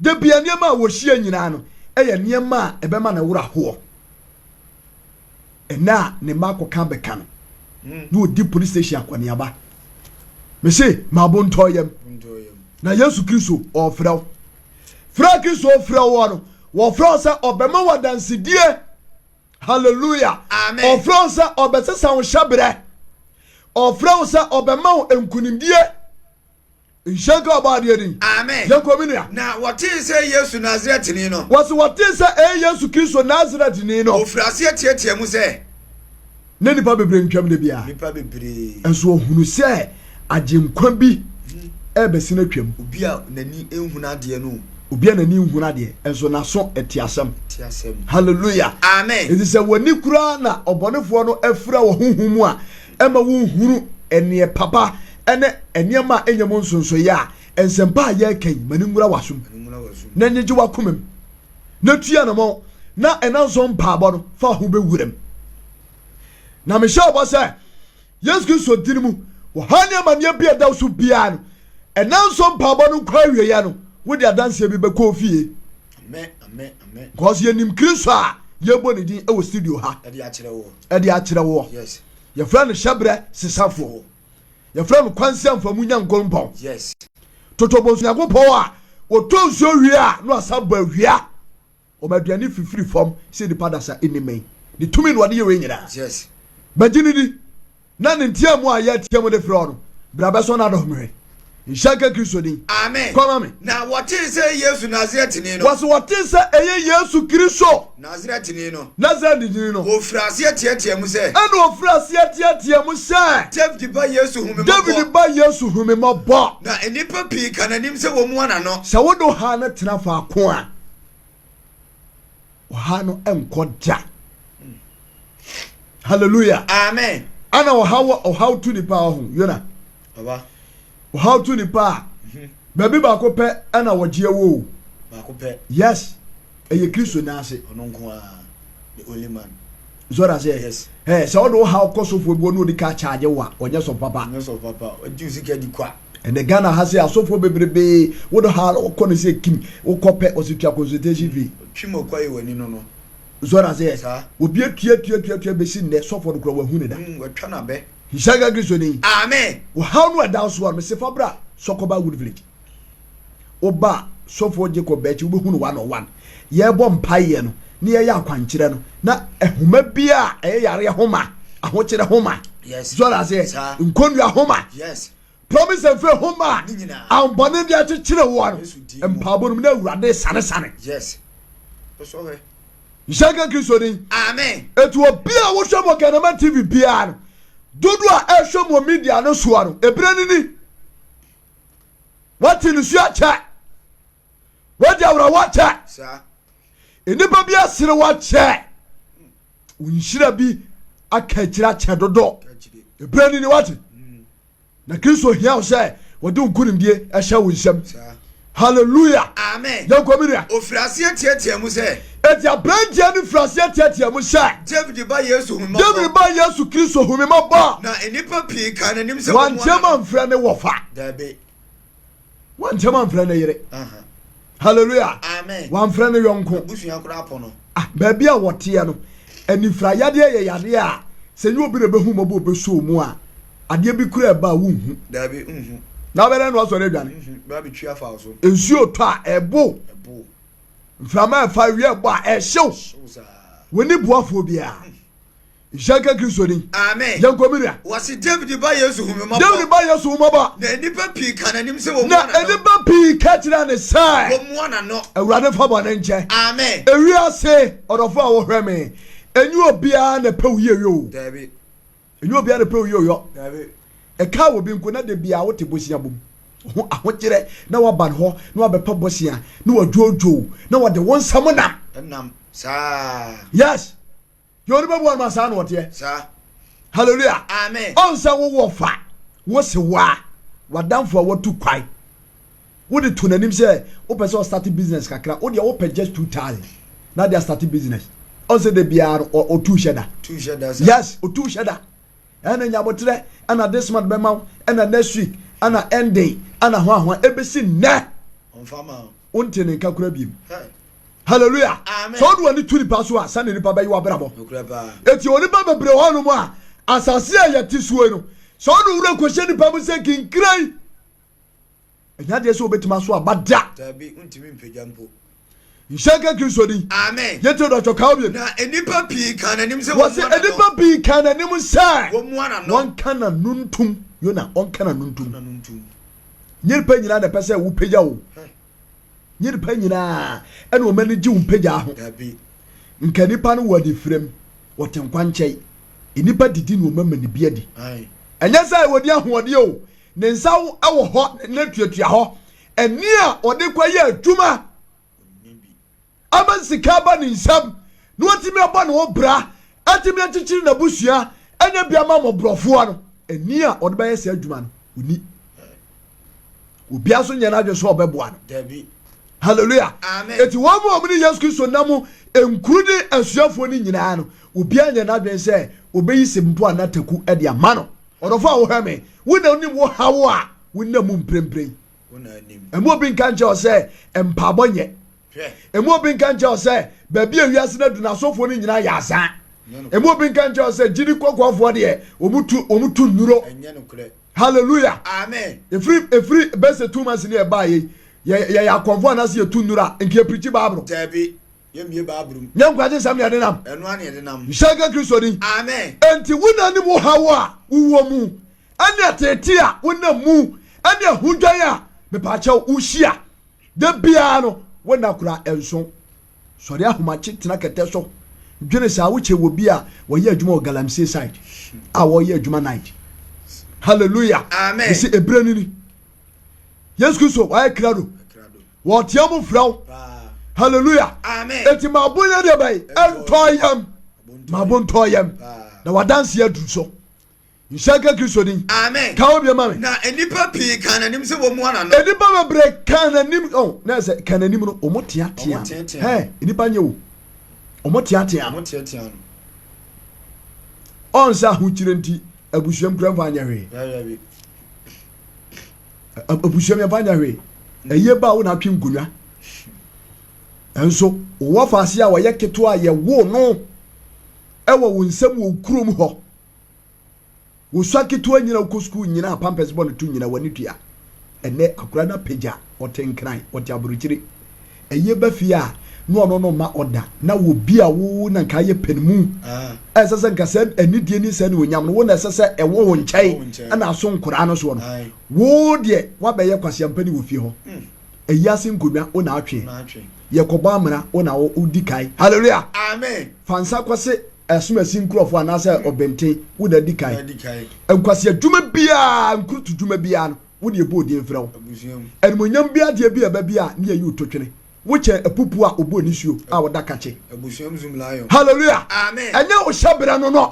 Da biara nneɛma a wɔhyia nyinaa no yɛ nneɛma a ɛbɛma ne werɛ ahoɔ. Ɛnɛ a ne mma akɔka abɛka no, hmm. na ɔdi police station akɔneaba. Mese, ma bo ntɔ yam. Na Yesu Kristo ɔrefrɛ wo. Frɛ Kristo ɔfrɛ woɔ no, wɔfrɛ wo sɛ ɔbɛma wo adansedie. Hallelujah. Amen. Ɔfrɛ wo sɛ ɔbɛsesa wo hyɛberɛ. Ɔfrɛ wo sɛ ɔbɛma wo nkunimdie. Nhyɛ nka Ɔbɔadeɛ din. Amen. Yɛnkɔ, me nua. Na wɔtee sɛ Yesu Nasaretni no. Wɔse wɔtee sɛ ɛyɛ Yesu Kristo Nasaretni no. Wɔfirii aseɛ teateaa mu sɛ. Na nnipa bebree ntwam da biara. Nnipa bebree. Nso wɔhunu sɛ Agyenkwa bi rebɛsen atwam. Obi a n'ani nhunu adeɛ no. Obi a n'ani nhunu adeɛ, nso n'aso te asɛm. Te asɛm. Hallelujah. Amen. Enti sɛ w'ani koraa na ɔbɔnefoɔ no afira wɔ honhom mu a, ɛma wonhunu nneɛ papa ne nneɛma a ɛnyɛ mu nsonsoeɛ a, nsɛmpa a yɛreka yi, ma no nwura w'asom na nnyegye w'akoma mu, na tu anamɔn, na ɛnanson mpaabɔ no, fa ho bɛwura mu. Na mehyɛ ɔbɔ sɛ, Yesu Kristo din mu, ɔhaw ne amanneɛ bi a ɛda wo so biara no, ɛnanson mpaabɔ no nkɔ awieeɛ no, wode adanseɛ bi bɛkɔ ofie. Because yɛnim Kristo a yɛbɔ ne din wɔ studio ha. Ɛde akyerɛ woɔ. Yes. Yɛfrɛ no hyɛbrɛ sesafoɔ. Yɛfrɛ no kwansiamfamu nyankoropɔn. Yes. Totobonsu Nyankopɔn a wɔtɔ nsuo wie a na wasa bɔ awia. Ɔma aduane fifiri fam sɛ nipa dasa nni mmɛn. Ne tumi na ɔde yɛ wei nyinaa. Yes. Bɛgye no di na ne nteamu a yɛteɛ mu de frɛ no, bra bɛsɔ n'adɔm hwɛ. Nhyira nka Kristo din. Amen. Kɔ ma me. Na wɔtee sɛ Yesu Nasaretni no. Wɔse wɔtee sɛ ɛyɛ Yesu Kristo. Nasaretni no. Nasaretni no. Wɔfirii aseɛ teateaa mu sɛ. Ɛna wɔfirii aseɛ teateaa mu sɛ. David ba Yesu hu me mmɔbɔ. David ba Yesu hu me mmɔbɔ. Na nnipa pii ka n'anim sɛ wɔmmua n'ano. Sɛ wode wo haw no tena faako a. ɔha no nkɔ da hallelujah amen ana ɔhaw ɔhaw tu nipa ɔho yona ɔhaw tu nipa a mhm. baabi baako pɛ ɛna wɔgye ɛwɔ o baako pɛ yes ɛyɛ kristo n'ase ɔno nko ara the only man so that's it yes ɛ sɛ ɔde ɔhaw kɔ sɔfo bi ɔno ɔde ka kyaagye wa ɔnyɛ sɔfo papa ɔnyɛ sɔfo papa ɔgye osika di kwa Ɛnɛ Ghana ha sei asɔfoɔ bebrebee wode ha wokɔ no sɛ kim wokɔ pɛ ɔsɛ tua consultation fee. Ɔtwi mako ayɛ w'ani no no. Zɔra sɛ obi atua tua tua tua bɛsi nnɛ sɔfoɔ no kora wahu ne da. Mm, watwa no abɛ. Nhyira nka Kristo din. Amen. Ɔhaw no ɛda so a mese fa bra Sɔkɔba Wood Village. Woba sɔfoɔ Jacob Bɛkyi wobɛhu no one on one. Yɛbɔ mpaeɛ no na yɛyɛ akwankyerɛ no na ɛhoma bi a ɛyɛ yareɛ homa, ahokyerɛ homa. Yes. Zɔra sɛ nkonnua homa. Yes. Promise and faith homa a ahombɔne de akyekyere woɔ no mpaabɔ no mu na Awurade sanesane. Yes. Nhyira nka Kristo din. Amen. Eti obi a wohwɛ mo Ghanama TV biara no, dodo a ɛhwɛ mo media no soɔ no, ebire no ni. Wate nsuo akyɛ. Wadi awerɛhoɔ akyɛ. Nnipa bi asere wakyɛ. Wo nhyira bi aka akyire akyɛ dodo. Ebire no ni wate. Na Kristo hia wo sɛ wɔde wo nkonimdie hyɛ wo nsam. Hallelujah. Amen. Yɛnkɔ me nua. Ofiri aseɛ teatea mu sɛ. Eti aberanteɛ no firi aseɛ teatea mu sɛ. David ba Yesu hu me mmɔbɔ. David ba Yesu Kristo hu me mmɔbɔ. Na nnipa pii kaa n'anim sɛ wɔmmoa n'ano. Wanteam amfrɛ ne wɔfa. Dabi. Wanteam amfrɛ ne yere. Hallelujah. Amen. Wamfrɛ ne yɔnko. Abusua koraa po no. Ah, baabi a wɔteɛ no, anifira yadeɛ yɛ yadeɛ a sɛ nyɛ obi na ɛbɛhu mmɔbɔ ɔbɛsɔ mu a, adeɛ bi kura ɛba a wonhu. Daabi, nhu. Na wobɛdɛn na wasɔre adwane. Nhu, bɛ abɛtwi afa wo so. Nsuo tɔ a, ɛbo. Ɛbo. Mframa ɛfa awia ɛbɔ a, ɛhyew. Hyew saa. Wɔnni boafoɔ biara. Nhyira nka Kristo din. Amen. Yɛnkɔ me nua. Wɔse David ba Yesu hu me mmɔbɔ. David ba Yesu hu mmɔbɔ. Na nnipa pii ka n'anim sɛ wɔmmua Na n'ano. nnipa pii ka kyerɛ ne sɛ. Wɔmmua n'ano. Awurade fa bɔne nkyɛ. Amen. Ewiase ɔdɔfo a wohwɛ me, ɛnyɛ obiara na ɛpɛ wo yieyɔ o. Dabi. Ɛnyɛ obiara na ɛpɛ wo yieyɔ. Dabi. Ɛka wɔ bi nko na da biara wote bosea bom. Ho ahokyerɛ na waba ne hɔ na wabɛpɛ bosea na wadwoodwoo na wɔde wo nsɛm nam. Ɛnam saa. Yes. Yɛ onipa bi wɔ ma saa na ɔteɛ. Saa. Hallelujah. Amen. Ɔnsɛ wo wɔ fa wo se wa wadamfo a watu kwae. Wode to n'anim sɛ wopɛ sɛ ɔstart business kakra. Wo deɛ wopɛ just 2000 na de astart business. Ɔnsɛ da biara no ɔtu hyɛ da. Tu hyɛ da. Yes, ɔtu hyɛ da. Ɛna nyabotrɛ ɛna this month bɛma wo ɛna next week ɛna ending ɛna ho ahoa ɛbɛsi nnɛ. Ɔmfa ma wo. Wonte ne nka kora biem. Hallelujah. Amen. Sɛ wode w'ani to nipa so a, sɛne nipa bɛyɛ w'abrabɔ. Eti onipa bebree hɔ nom a, asase a yɛte soɔ no, sɛ wode wura kɔhyɛ nipa mu sɛ kinkiran, ɛnyɛ adeɛ sɛ wobɛtumi aso aba da. Dabi, wontumi mpagya mpo. Nhyɛ nka Kristo din. Amen. Yɛte dɔtɔ kaw bi. Na nnipa pii kaa n'anim sɛ wɔsi nnipa pii kaa n'anim sɛ wɔmmua n'ano. Wɔnka n'ano ntom. Yona, ɔnka n'ano ntom. Nyɛ nipa nyinaa na ɛpɛ sɛ wopagya wo. Nyɛ nipa nyinaa ɛna wɔn ani gye wo mpagya ho. Nka nipa no wɔ anifirem, wɔte nkwankyɛn. Nnipa didi na wɔn ama ne bi adi. Ɛnyɛ sɛ wɔdi ahoɔden o, ne nsa wɔ hɔ na tuatua hɔ. Ɛni a ɔde kɔ yɛ adwuma ama sika aba ne nsam na watumi abɔ ne ho bra, atumi akyekyere n'abusua, anya bi ama mmɔborɔfoɔ no, ani a ɔde bɛyɛ saa adwuma no, ɔni. Obiara nso nyɛ n'adwene sɛ ɔbɛboa no. Dabi. Hallelujah. Amen. Eti wɔn mu a wɔn ne Yesu Kristo nam nkuru ne asuafoɔ no nyinaa no, obiara nyɛ n'adwene sɛ ɔbɛyi se mpo anaa taku de ama no. Ɔdɔfo a wohwɛ me, wo na wonim wo haw a wonam mu mprempren. Ɛmu obi nka nkyerɛ wo sɛ mpaabɔ nyɛ. Ɛmu obi nka nkyerɛ wo sɛ baabi a wiase no adu no asɔfoɔ no nyinaa yɛ asaa. Ɛmu obi nka nkyerɛ wo sɛ gyidi kɔkɔɔfoɔ deɛ wɔn tu wɔn tu nnuro. Hallelujah. Amen. Efiri efiri bɛsɛ 2 months ne ɛbaa yɛ yɛ yɛ akɔnfo anaasɛ yɛtu nnuro a nka yɛpirikyi baaburo. Dabi. Yɛmmie baaburo mu. Nyɛ nkwagye nsɛm na yɛde nam. Ɛno ara na yɛde nam. Nhyɛ nka Kristo din. Amen. Enti wo na nim wo haw a wowɔ mu ɛne ateetee a wonam mu ɛne ahodwan a mepaakyɛw wohyia da biara no wo nna koraa ɛnso. Sɔre ahomakye tena kɛtɛ so dwene saa wokyɛ wɔ bi a wɔyɛ adwuma wɔ galamsey side a wɔyɛ adwuma night. Hallelujah. Amen. Mesi ebere ni ni. Yesu Kristo wayɛ krado. Wɔteɛ mu frɛ wo. Hallelujah. Amen. Eti ma abo yɛ deɛ bɛyi ɛntɔ yam. Ma abo ntɔ yam. Na wadansi aduru so. Nhyɛ nka Kristo din. Amen. Ka wo bi ma me. Na nnipa pii kaa n'anim sɛ wɔmmua n'ano. Nnipa bebree kaa n'anim. Oh, na sɛ kaa n'anim no, wɔn teatea. Wɔn teatea. Hɛ, nnipa nyɛ o. Wɔn teatea. Wɔn teatea no. Ɔn sɛ ahokyere nti abusuam kura mfa nyɛ hwee. Dabi. Abusuam yɛmfa nyɛ hwee. Ɛyie ba a wo na atwe nkonnwa. Nso wo wɔfaase a ɔyɛ ketewa a yɛwoo no wɔ wo nsam wɔ wo kurom hɔ, wosua ketewa nyina wokɔ sukuu nyina a pampers bɔ ne to nyina w'ani tua. Ɛnɛ akora no apagya, ɔte nkran, ɔte aburokyire. Ɛyɛ ba fie a na ɔno no ma ɔda na obi a wo na nka ayɛ pɛnimu ah. ɛsɛ sɛ nka sɛ anidie ne sɛ ne onyam no wo na ɛsɛ sɛ ɛwɔ wo nkyɛn ɛna aso nkoraa no soɔ no wo deɛ woabɛyɛ kwaseampani wɔ fie hɔ hmm. Ayi ase nkonnwa wo na atwe. Yɛkɔbɔ amena wo na wodi kan. Hallelujah. Amen. Fa nsa kɔse asomasi nkurɔfoɔ anaasɛ ɔbɛnten wo na adi kan. Nkwasi adwuma biara nkurutu dwuma biara no wo na yɛbɔ odin frɛ wo. Animuonyam bi adeɛ bi a ɛba bi a ne yɛyi wo to twene. Wokyɛn apupuo a ɔbɔ nisuo a ɔda kakye. Hallelujah. Amen. Ɛnyɛ wo hyɛbrɛ no no.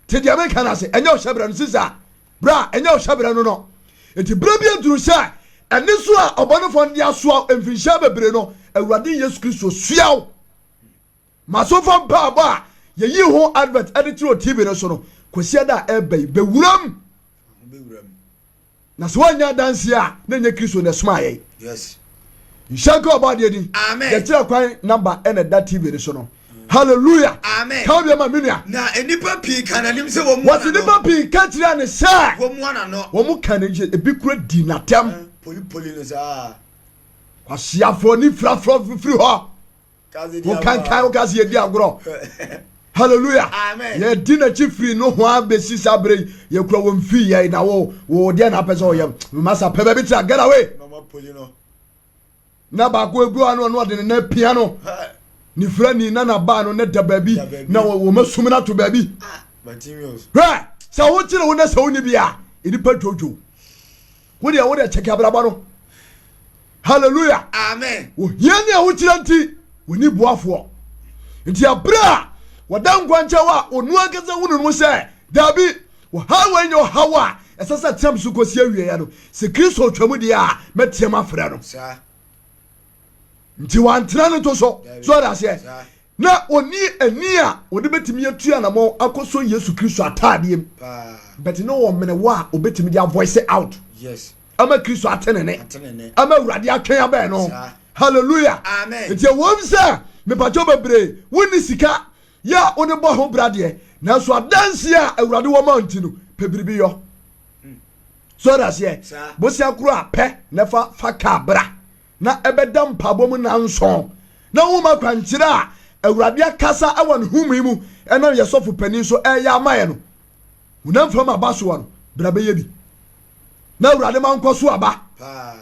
Te deɛ meka no ase. Ɛnyɛ wo hyɛbrɛ no sisa. Berɛ a ɛnyɛ wo hyɛberɛ no no. Enti berɛ bi aduru sɛ ɛne so a ɔbɔnefoɔ no de asoa wo mfirinhyia bebree no, Awurade Yesu Kristo sua wo. Masomfa mpaabɔ a yɛyii ho advert de kyerɛ TV no so no, Kwasiada a ɛreba yi, bɛwuram. Na sɛ woannya adanseɛ a, na ɛnyɛ Kristo na ɛsomaa yɛn. Yes. Nhyɛ nka ɔbɔ adeɛ din. Amen. Yɛkyerɛ kwan namba ɛna ɛda TV no so no. Hallelujah. Amen. Ka obi ma me nua. Na nnipa pii ka n'anim sɛ wɔn mu Wɔsi nnipa pii ka kyerɛ ne sɛ. Wɔn mu anano. Wɔn mu ka ne nkyɛn ebi kura di n'atɛm. Eh, poli poli no saa. Kwasiafoɔ ne firafira firi hɔ. Wokankan woka sɛ yɛdi agorɔ. Hallelujah. Amen. Yɛdi n'akyi firi no ho abɛsi saa berɛ yi yɛkura wɔn fii yɛn na wo wo deɛ na apɛ sɛ ɔyɛ masa pɛ baabi tena get away. Na baako egu ano ɔno ɔde ne nan pia no ne firani na n'abaa no ne da baabi na wɔn asum no ato baabi. Ah, Hwɛ sɛ wokyere wo na sɛ wonni bi a nnipa dwodwo. Wo deɛ wo deɛ kyɛkɛ abrabɔ no. Hallelujah. Amen. Ohia ne ahokyerɛ nti wɔni boafoɔ. Nti abere a wɔda nkwankyɛw a ɔno ankasa hunu no sɛ daabi ɔhaw wei nyɛ ɔhaw a ɛsɛ sɛ team so kɔsi awieɛ no sɛ Kristo twam deɛ a mɛteam afrɛ no. Nti wantena no to so. So ɔde aseɛ. Na ɔnni ani a ɔde bɛtumi atu anamɔn akɔsɔ Yesu Kristo ataadeɛ mu. But na ɔwɔ menewa a ɔbɛtumi de avoice out. Yes. Ama Kristo ate ne ne. Ama Awurade atwɛn abɛn no. Hallelujah. Amen. Nti ɛwɔm sɛ mepakyɛw bebree wonni sika yɛ a wode bɔ ho bra deɛ, nanso adanseɛ a Awurade wɔ ma nti no, pɛ biribi yɔ. So ɔde aseɛ. Bosea koro a pɛ na fa fa kaa bra. na ɛbɛda mpaebɔ mu nnanson, na honhom akwankyerɛ a Awurade akasa wɔ ne home mu ɛnam yɛ sɔfo panin so ɛreyɛ ama yɛ no, honam fam aba soɔ no, bra bɛyɛ bi. Na Awurade ma nkɔ so aba.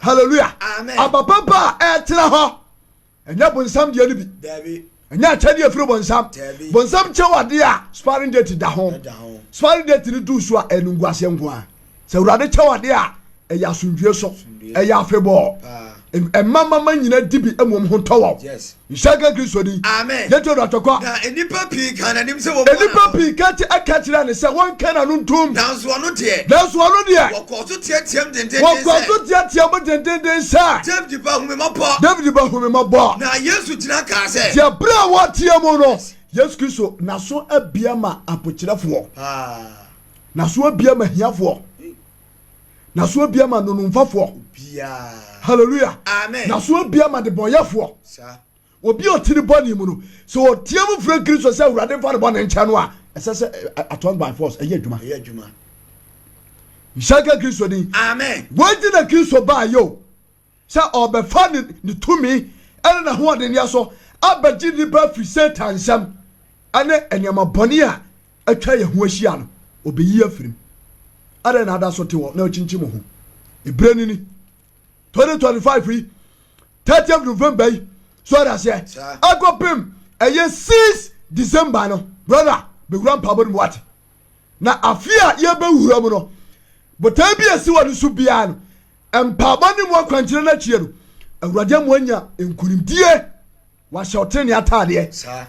Hallelujah. Amen. Aba papa a ɛtena hɔ, ɛnyɛ bonsam deɛ no bi. Ɛnyɛ akyɛdeɛ ɛfiri bonsam. Bonsam kyɛ wo adeɛ a expiring date da ho. Expiring date no duu so a ɛyɛ nunguaseɛ nko ara. Sɛ Awurade kyɛ wo adeɛ a ɛyɛ asomdwie so, ɛyɛ afebɔɔ. Ɛma mama nyina di bi mmom ho tɔ wɔn. Nhyira nka Kristo din. Amen. Yɛntie Ɔdɔ Atwɛkwa. Na nnipa pii kaa n'anim sɛ wɔmmua Nnipa n'ano. pii ka kye ɛka kyerɛɛ no sɛ wɔnka n'ano ntom. Nanso ɔno deɛ. Nanso ɔno deɛ. Wɔkɔɔ so teateaam dendeenden Wɔkɔɔ sɛ. so teateaam dendeenden sɛ. Dawid ba, hu me mmɔbɔ! Dawid ba, hu me mmɔbɔ! Na Yesu gyina kaa sɛ. Deɛ berɛ a wɔretea mu no, Yesu Kristo n'aso abue ma apokyerɛfoɔ, n'aso abue ma ahiafoɔ, n'aso abue ma nnonomfafoɔ. Hallelujah! Amen. N'aso abue ma debɔnyɛfoɔ. Obi a ɔte ne bɔne mu no, sɛ ɔtea mu frɛ Kristo sɛ Awurade mfa ne bɔne nkyɛ no a, ɛsɛ sɛ at once by force ɛyɛ adwuma. Ɛyɛ adwuma. Nhyɛ nka Kristo din. Amen. Wɔn nti na Kristo baa yɛ o. Sɛ ɔrebɛfa ne ne tumi ne n'ahoɔdenneɛ so abɛgye nnipa afiri Satan nsam ne nneɛma bɔne a atwa yɛn ho ahyia no, ɔbɛyi afiri mu. Adɛn na ada so te hɔ na akyinkyim wo ho? Ebire no ni. 2025 yi, 30th November yi, so ɔde aseɛ, akɔpem ɛyɛ 6 December no, brother, bɛwura mpaabɔ no mu wate. Na afe a yɛbɛwura mu no, botae bi a ɛsi wɔ no so biara no, Mpaabɔ ne mu akwankyerɛ no akyie no, Awurade ama wanya nkunimdie. Wahyɛ ɔtenenee ataadeɛ. Saa.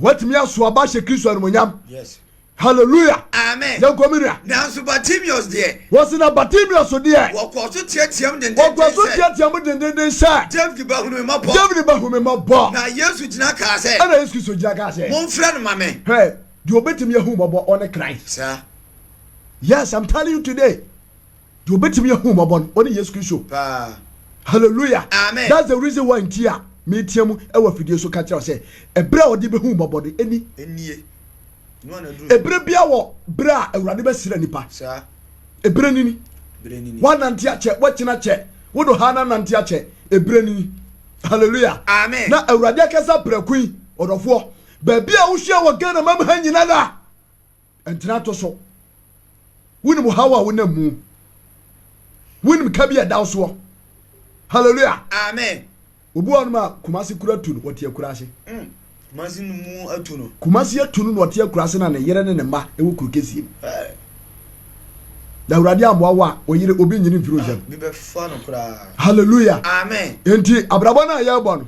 Watumi aso aba ahyɛ Kristo animuonyam. Yes. Hallelujah. Amen. Yɛnkɔ me nua. Nanso Bartimeus deɛ. Wɔsi na Bartimeus deɛ. Wɔkɔɔ so teateam dendenden sɛ. Wɔkɔɔ so teateam dendenden sɛ. David ba hunu me mmɔbɔ. David ba hu me mmɔbɔ. Na Yesu gyina kaa sɛ. Ɛna Yesu Kristo gyina kaa sɛ. Momfrɛ no ma me. Hwɛ, deɛ obetumi ahu mmɔbɔ ɔne Christ. Saa. Yes, I'm telling you today. Deɛ obetumi ahu mmɔbɔ no, ɔne Yesu Kristo. Paa. Hallelujah. Amen. That's the reason why nti a. Metea mu wɔ afidie so ka kyerɛ wo sɛ, ɛberɛ a ɔde bɛhu wo mmɔbɔ no, ɛni. Ɛberɛ bia wɔ berɛ a Awurade bɛsra nipa. Ɛberɛ nini. Woanante akyɛ, woakyina akyɛ, wode ɔhaw no anante akyɛ, ɛberɛ nini. Hallelujah. Amen. Na Awurade akasa prɛko yi, ɔdɔfoɔ, baabi a wohyia wɔ Ghana mam ha nyina da. Ntena to so. Wonim haw a wonam mu. Wonim ka bi a ɛda wo soɔ. Hallelujah. Amen. Obi wɔ hɔnom a Kumasi kura tu no, wɔte akura ase. Kumasi no mu atu no. Kumasi atu no na ɔte akura ase na ne yere ne ne mma wɔ kuro kɛseɛ mu. Na Awurade ammoa wo a, ɔyere obi nyini mfiri wo nsam. Bi bɛfa no koraa. Hallelujah. Amen. Enti abrabɔ no a yɛrebɔ no,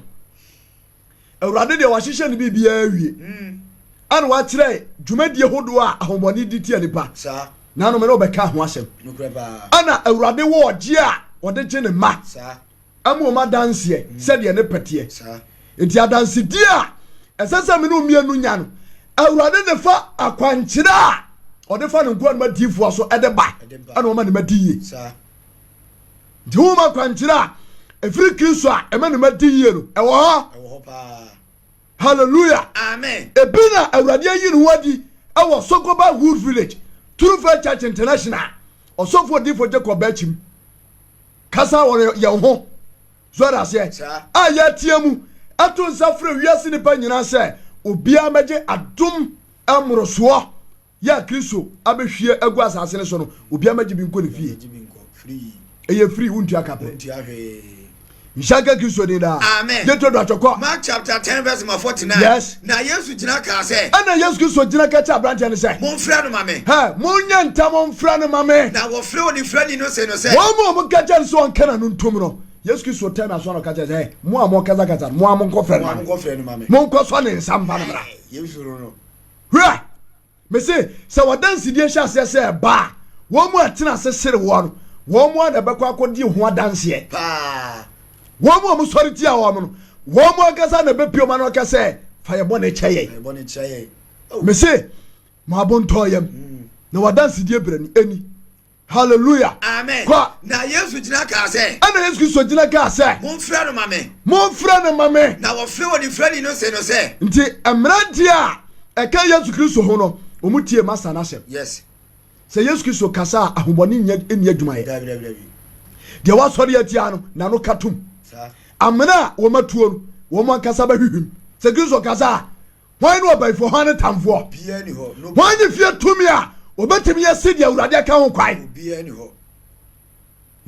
Awurade deɛ wahyehyɛ ne biribiara awie. Ɛna wakyerɛ dwumadie hodoɔ a ahobɔne di tia nipa. Na anom ne wɔbɛka ho asɛm. Ɛna Awurade wɔ ɔgye a ɔde gye ne mma. Ɛma wɔn adanseɛ sɛdeɛ ne pɛ teɛ. Nti adansedie a ɛsɛ sɛ me ne mmienu nya no, Awurade de fa akwankyerɛ a ɔde fa ne nkoa no adiifoɔ so ɛde ba ɛna wɔma ne ma di yie. Nti honhom akwankyerɛ a ɛfiri Kristo a ɛma ne ma di yie no, ɛwɔ hɔ. Hallelujah. Amen. Ebi na Awurade ayi ne ho adi ɛwɔ Sokoba Wood Village, True Church International, ɔsɔfo odifo Jacob Bɛkyim. Kasa wɔ yɛn ho. So ɛda aseɛ? A yɛatea mu ɛto nsa frɛ wiase nipa nyinaa sɛ obiara mɛgye adom mmorosoɔ yɛ a Kristo abɛhwie agu asase no so no, obiara mɛgye bi nkɔ ne fie. Ɛyɛ free, wontua ka pɛ. Nhyɛ nka Kristo din daa. Amen. Gye to do atwɔkɔ. Mark chapter 10 verse number 49. Yes. Na Yesu gyina kaa sɛ. Ɛna Yesu Kristo gyina ka kyerɛ aberanteɛ no sɛ. Momfrɛ no ma me. Hɛ, monyɛ ntɛm mfrɛ no ma me. Na wɔfrɛ onifirani no se no sɛ. Wɔn mu a wɔka kyerɛ no sɛ ɔnka n'ano ntom no, Yesu Kristo tɛn n'aso na ɔka kyerɛ sɛ, hɛ, mo a mokasakasa no, mo a monkɔfrɛ no ma me. Monkɔfrɛ no ma me. Monkɔsɔ ne nsa mfa no mmra. Yesu no no. Hwɛ! Mese, sɛ w'adansedie hyɛ aseɛ sɛ ɛba a, wɔn mu a ɛtena ase sere woɔ no, wɔn ara na ɛbɛkɔ akɔdi ho adanseɛ. Paa. Wɔn mu a wɔsɔre tia wɔn no, wɔn mu ankasa na ɛbɛpie wɔn ano aka sɛ, fa yɛn bɔne kyɛ yɛn. Fa yɛn bɔne kyɛ yɛn. Oh. Mese, mo abontɔɔ yam, na w'adansedie berɛ no ɛni. Hallelujah. Amen. Kɔ. Na Yesu gyina kaa sɛ. Ɛna Yesu Kristo gyina kaa sɛ. Momfrɛ no ma me. Momfrɛ no ma me. Na wɔfrɛ onifirani no se no sɛ. Nti mmeranteɛ a ɛka Yesu Kristo ho no, wɔn tie masa no asɛm. Yes. Sɛ Yesu Kristo kasa a, ahobɔne nyɛ nni adwuma yɛ. Dabi dabi dabi. Deɛ wasɔre atia no, n'ano ka tom. Amena a wɔn atuo no, wɔn ankasa bɛhwehwem. Sɛ Kristo kasa a, Hwan ne ɔbayifoɔ? Hwan ne tamfoɔ? Hwan ne fie tumi a obetumi asi deɛ Awurade aka ho kwan?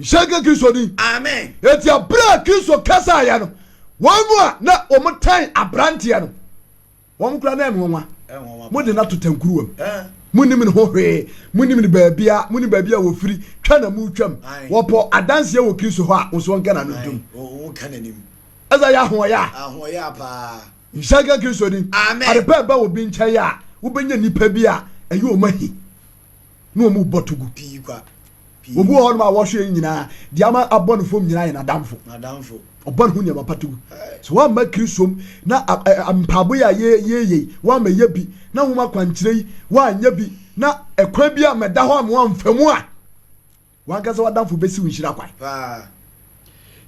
Nhyɛ nka Kristo din. Amen. Eti abere a Kristo kasaeɛ no, wɔn mu a na wɔn tan aberanteɛ no, wɔn kura na ɛnwanwa. Mo de no ato tankuruwa mu. Mo nim ne ho hwee. Mo nim ne baabia. Mo nim baabi a wɔfiri. Twa na mo twam. Wɔpɔ adanseɛ wɔ Kristo hɔ a, wɔn nso wɔn nka n'ano ntom. Ɛsɛ yɛ ahoɔyɛ a. Ahoɔyɛ paa. Nhyira nka Kristo din. Amen. Ade pa ɛba obi nkyɛn a, wobɛnya nnipa bi a ɛyɛ wɔn ahi na wɔn bɔ to gu. Pii kwa. Pii. Obi wɔ hɔnom a wɔhwɛ yɛn nyinaa, deɛ ama abɔ ne fam nyinaa yɛ n'adamfo. N'adamfo. Ɔbɔ ne ho nneɛma pa to gu. So wɔamma Kristo mu na mpaebɔ yi a yɛyɛ yi, wɔamma yɛ bi, na nwoma akwankyerɛ yi, wɔanyɛ bi, na ɛkwan bi a mɛda hɔ ama wɔamfa mu a, W'ankasa w'adamfo bɛsi wo nhyira kwan. Paa.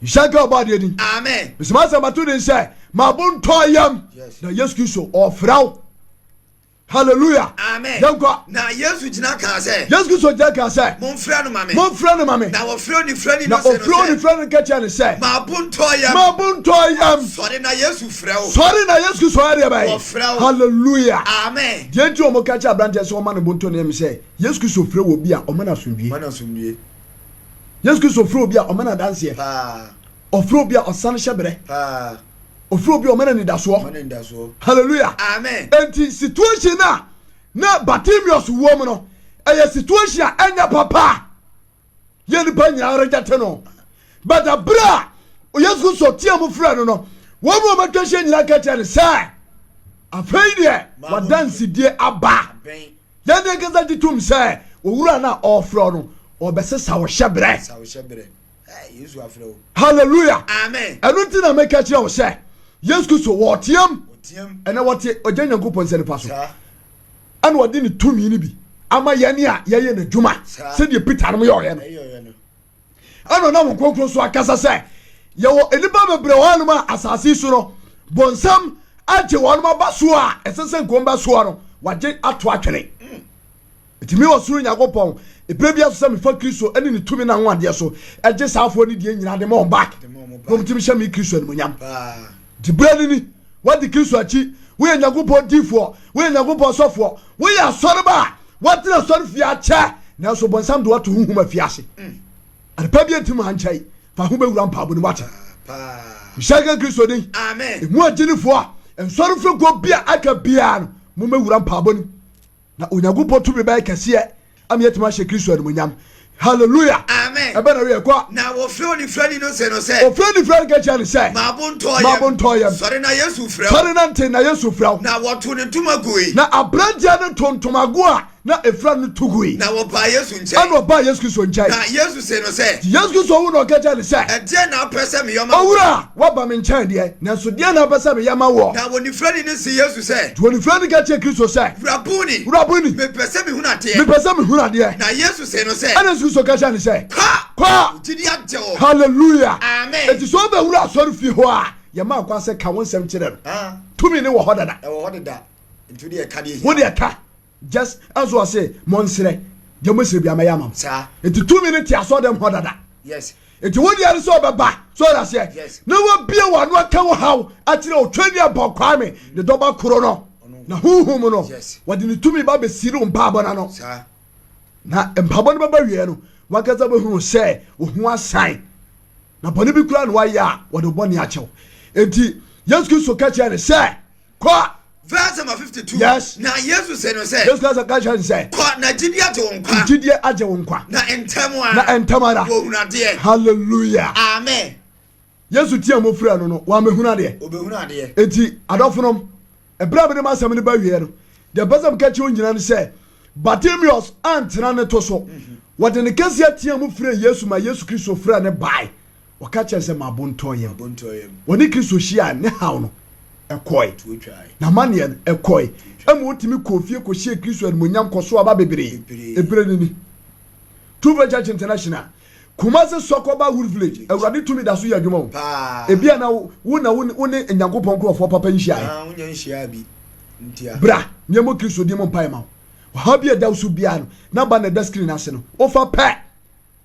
Nhyira nka ɔbɔ adeɛ din. Amen. Mesoma asɛm ato din sɛ mabo ntɔ yam. Yes. Na Yesu Kristo ɔfrɛ wo. Hallelujah. Amen. Yɛnkɔ. Na Yesu gyina kaa sɛ. Yesu Kristo gyina kaa sɛ. Momfrɛ no ma me. Momfrɛ no ma me. Na wɔfrɛ onifirani Na no se no ɔfrɛ sɛ. onifirani no ka kyerɛ no sɛ. Mabo ntɔ yam. Mabo ntɔ yam. Sɔre na Yesu frɛ wo. Sɔre na Yesu Kristo ayɛ deɛ bɛyɛ. Wɔfrɛ wo. Hallelujah. Amen. Deɛ nti wɔn ka kyerɛ aberanteɛ sɛ ɔma ne bo ntɔ ne yam sɛ. Yesu Kristo frɛ obi a ɔma no asomdwie. Ɔma no asomdwie. Yesu Kristo frɛ obi a ɔma no adanseɛ. Paa. Ɔfrɛ obi a ɔsan hyɛ berɛ. Paa. Ɔfrɛ obi a ɔma no anidasoɔ. Ɔma no anidasoɔ. Hallelujah. Amen. Enti situation a na Bartimaeus wɔ mu no, ɛyɛ situation a ɛnyɛ papa. Yɛ nipa nyinaa reject no. But abere a Yesu Kristo teɛ mu frɛ no no, wɔn mu a wɔatwa ahyia nyinaa ka kyerɛ no sɛ, afei deɛ wadansedie aba. Yɛn ankasa gye tom sɛ owura no a ɔrefrɛ no, ɔbɛsesa wo hyɛberɛ. Hallelujah. Amen. Ɛno nti na meka kyerɛ wo sɛ Yesu Kristo wɔteam ɛnɛ wɔte ɔgya Nyankopɔn nsa nifa so ɛna ɔde ne tumi no bi ama yɛn a yɛyɛ n'adwuma sɛdeɛ Peter nom yɛ ɔyɛ no. Ɛna ɔnam Honhom Kronkron so akasa sɛ, Yɛwɔ nnipa bebree wɔ hanom a asase yi so no, bonsam agye wɔn aba so a ɛsɛ sɛ nka wɔn bɛsoa no, wagye ato atwene. Enti me ɔsoro Nyankopɔn, ɛberɛ biara so sɛ mefa Kristo ne ne tumi n'anwanwadeɛ so gye saa afoɔ no deɛ nyinaa de ma wɔn back, na wɔn tumi hyɛ me Kristo animuonyam. Nti berɛ no ni, woadi Kristo akyi, woyɛ Nyankopɔn diifoɔ, woyɛ Nyankopɔn sɔfoɔ, woyɛ asɔreba a woatena asɔre fie akyɛ, nanso bɔnsam de woato honhom afiase. Adepa bi antimi ankyɛe, fa ho bɛwura mpaabɔ no mu ate. Nhyɛ nka Kristo din. Emu agyinifoɔ a nsɔre fekuo bi a aka biara no, mommɛwura mpaabɔ no mu. Na Onyankopɔn tumi bɛyɛ kɛseɛ ama yɛatumi ahyɛ Kristo animuonyam. Hallelujah! Amen. Ɛbɛ na wiɛ kɔ. Na wɔfrɛ onifirani no se no sɛ. Wɔfrɛ onifirani ka kyerɛ no sɛ. Ma bo ntɔ yam. Ma bo ntɔ yam. Sɔre na Yesu frɛ wo. Sɔre nante na Yesu frɛ wo. Na wɔtoo ne ntoma gui. Na aberanteɛ no too ntomago a na efira no to gui. Na wɔbaa Yesu nkyɛn. Ɛna ɔbaa Yesu Kristo nkyɛn. Na Yesu see no sɛ. Nti Yesu Kristo hu no ɔka kyerɛɛ no sɛ. Ɛdeɛn na wopɛ sɛ meyɔ ma wo? Owura, woaba me nkyɛn deɛ, nanso deɛn na wopɛ sɛ meyɛ ma woɔ? Na onifirani no see Yesu sɛ. Nti onifirani ka kyerɛɛ Kristo sɛ. Rabuni. Rabuni. Mepɛ sɛ mehunu adeɛ. Mepɛ sɛ mehunu adeɛ. Na Yesu see no sɛ. Ɛna Yesu Kristo ka kyerɛɛ no sɛ. Kɔ! Kɔ! Wo gyidie agye wo. Hallelujah! Amen. Enti sɛ wobɛwura asɔrefie hɔ a, yɛma wo kwan sɛ ka wo nsɛm kyerɛ no. Tumi no wɔ hɔ dada. Ɛwɔ hɔ deda. Nti wo deɛ ka deɛ hia. Wo deɛ ka. Just ɛnso ɔse monsrɛ deɛ mosrɛ bia mɛyɛ ama mo. Nti tumi no te asɔɔdɛm hɔ dada. Yes. Nti wo deɛ no sɛ ɔbɛba so ɔda aseɛ. Yes. Na wabie w'ano aka wo haw akyerɛ Otwani Abɔ Kwame ne dɔba koro no. Na honhom no Yes. wɔde ne tumi ba bɛsiri wo mpaabɔ no ano. Saa. Na mpaabɔ no bɛba wieɛ no wankasa bɛhunu sɛ wo ho asan. Na bɔne bi koraa na wayɛ a wɔde wo bɔne akyɛ wo. Enti Yesu Kristo ka kyerɛɛ no sɛ Kɔ! Verse number 52. Yes. Na Yesu se no sɛ. Yesu ka kyerɛ no sɛ. Kɔ na gyidie agye wo nkwa. Gyidie agye wo nkwa. Na ntɛm ara. Na ntɛm ara. Wɔhunu adeɛ. Hallelujah. Amen. Yesu tia mu frɛ no no, wɔamɛhunu adeɛ. Wɔbɛhunu adeɛ. Enti adɔfonom, ɛberɛ a mede m'asɛm no ba wieɛ no, deɛ mpɛ sɛ meka kyerɛ wo nyinaa ne sɛ, Bartimeus antena ne to so. Wɔde ne kɛseɛ tea mu frɛɛ Yesu ma Yesu Kristo frɛɛ no bae. Ɔka kyerɛɛ no sɛ, M'abontɔ yam. Ɔne Kristo hyiae, ne haw no, ɛkɔe. N'amanneɛ no, ɛkɔe. Ɛma otumi kɔɔ fie kɔhyɛɛ Kristo animuonyam kɔsoo aba bebree. Ebere no ni. True Faith Church International, Kumasi Sɔkɔba Wood Village, Awurade tumi da so yɛ adwuma o. Ebia na wo na wo ne Nyankopɔn nkurɔfoɔ papa nhyiaeɛ. Bra na yɛmmɔ Kristo din mu mpaeɛ ma wo. Ɔhaw bi a ɛda wo so biara no, namba na ɛda screen ase no, wofa pɛ.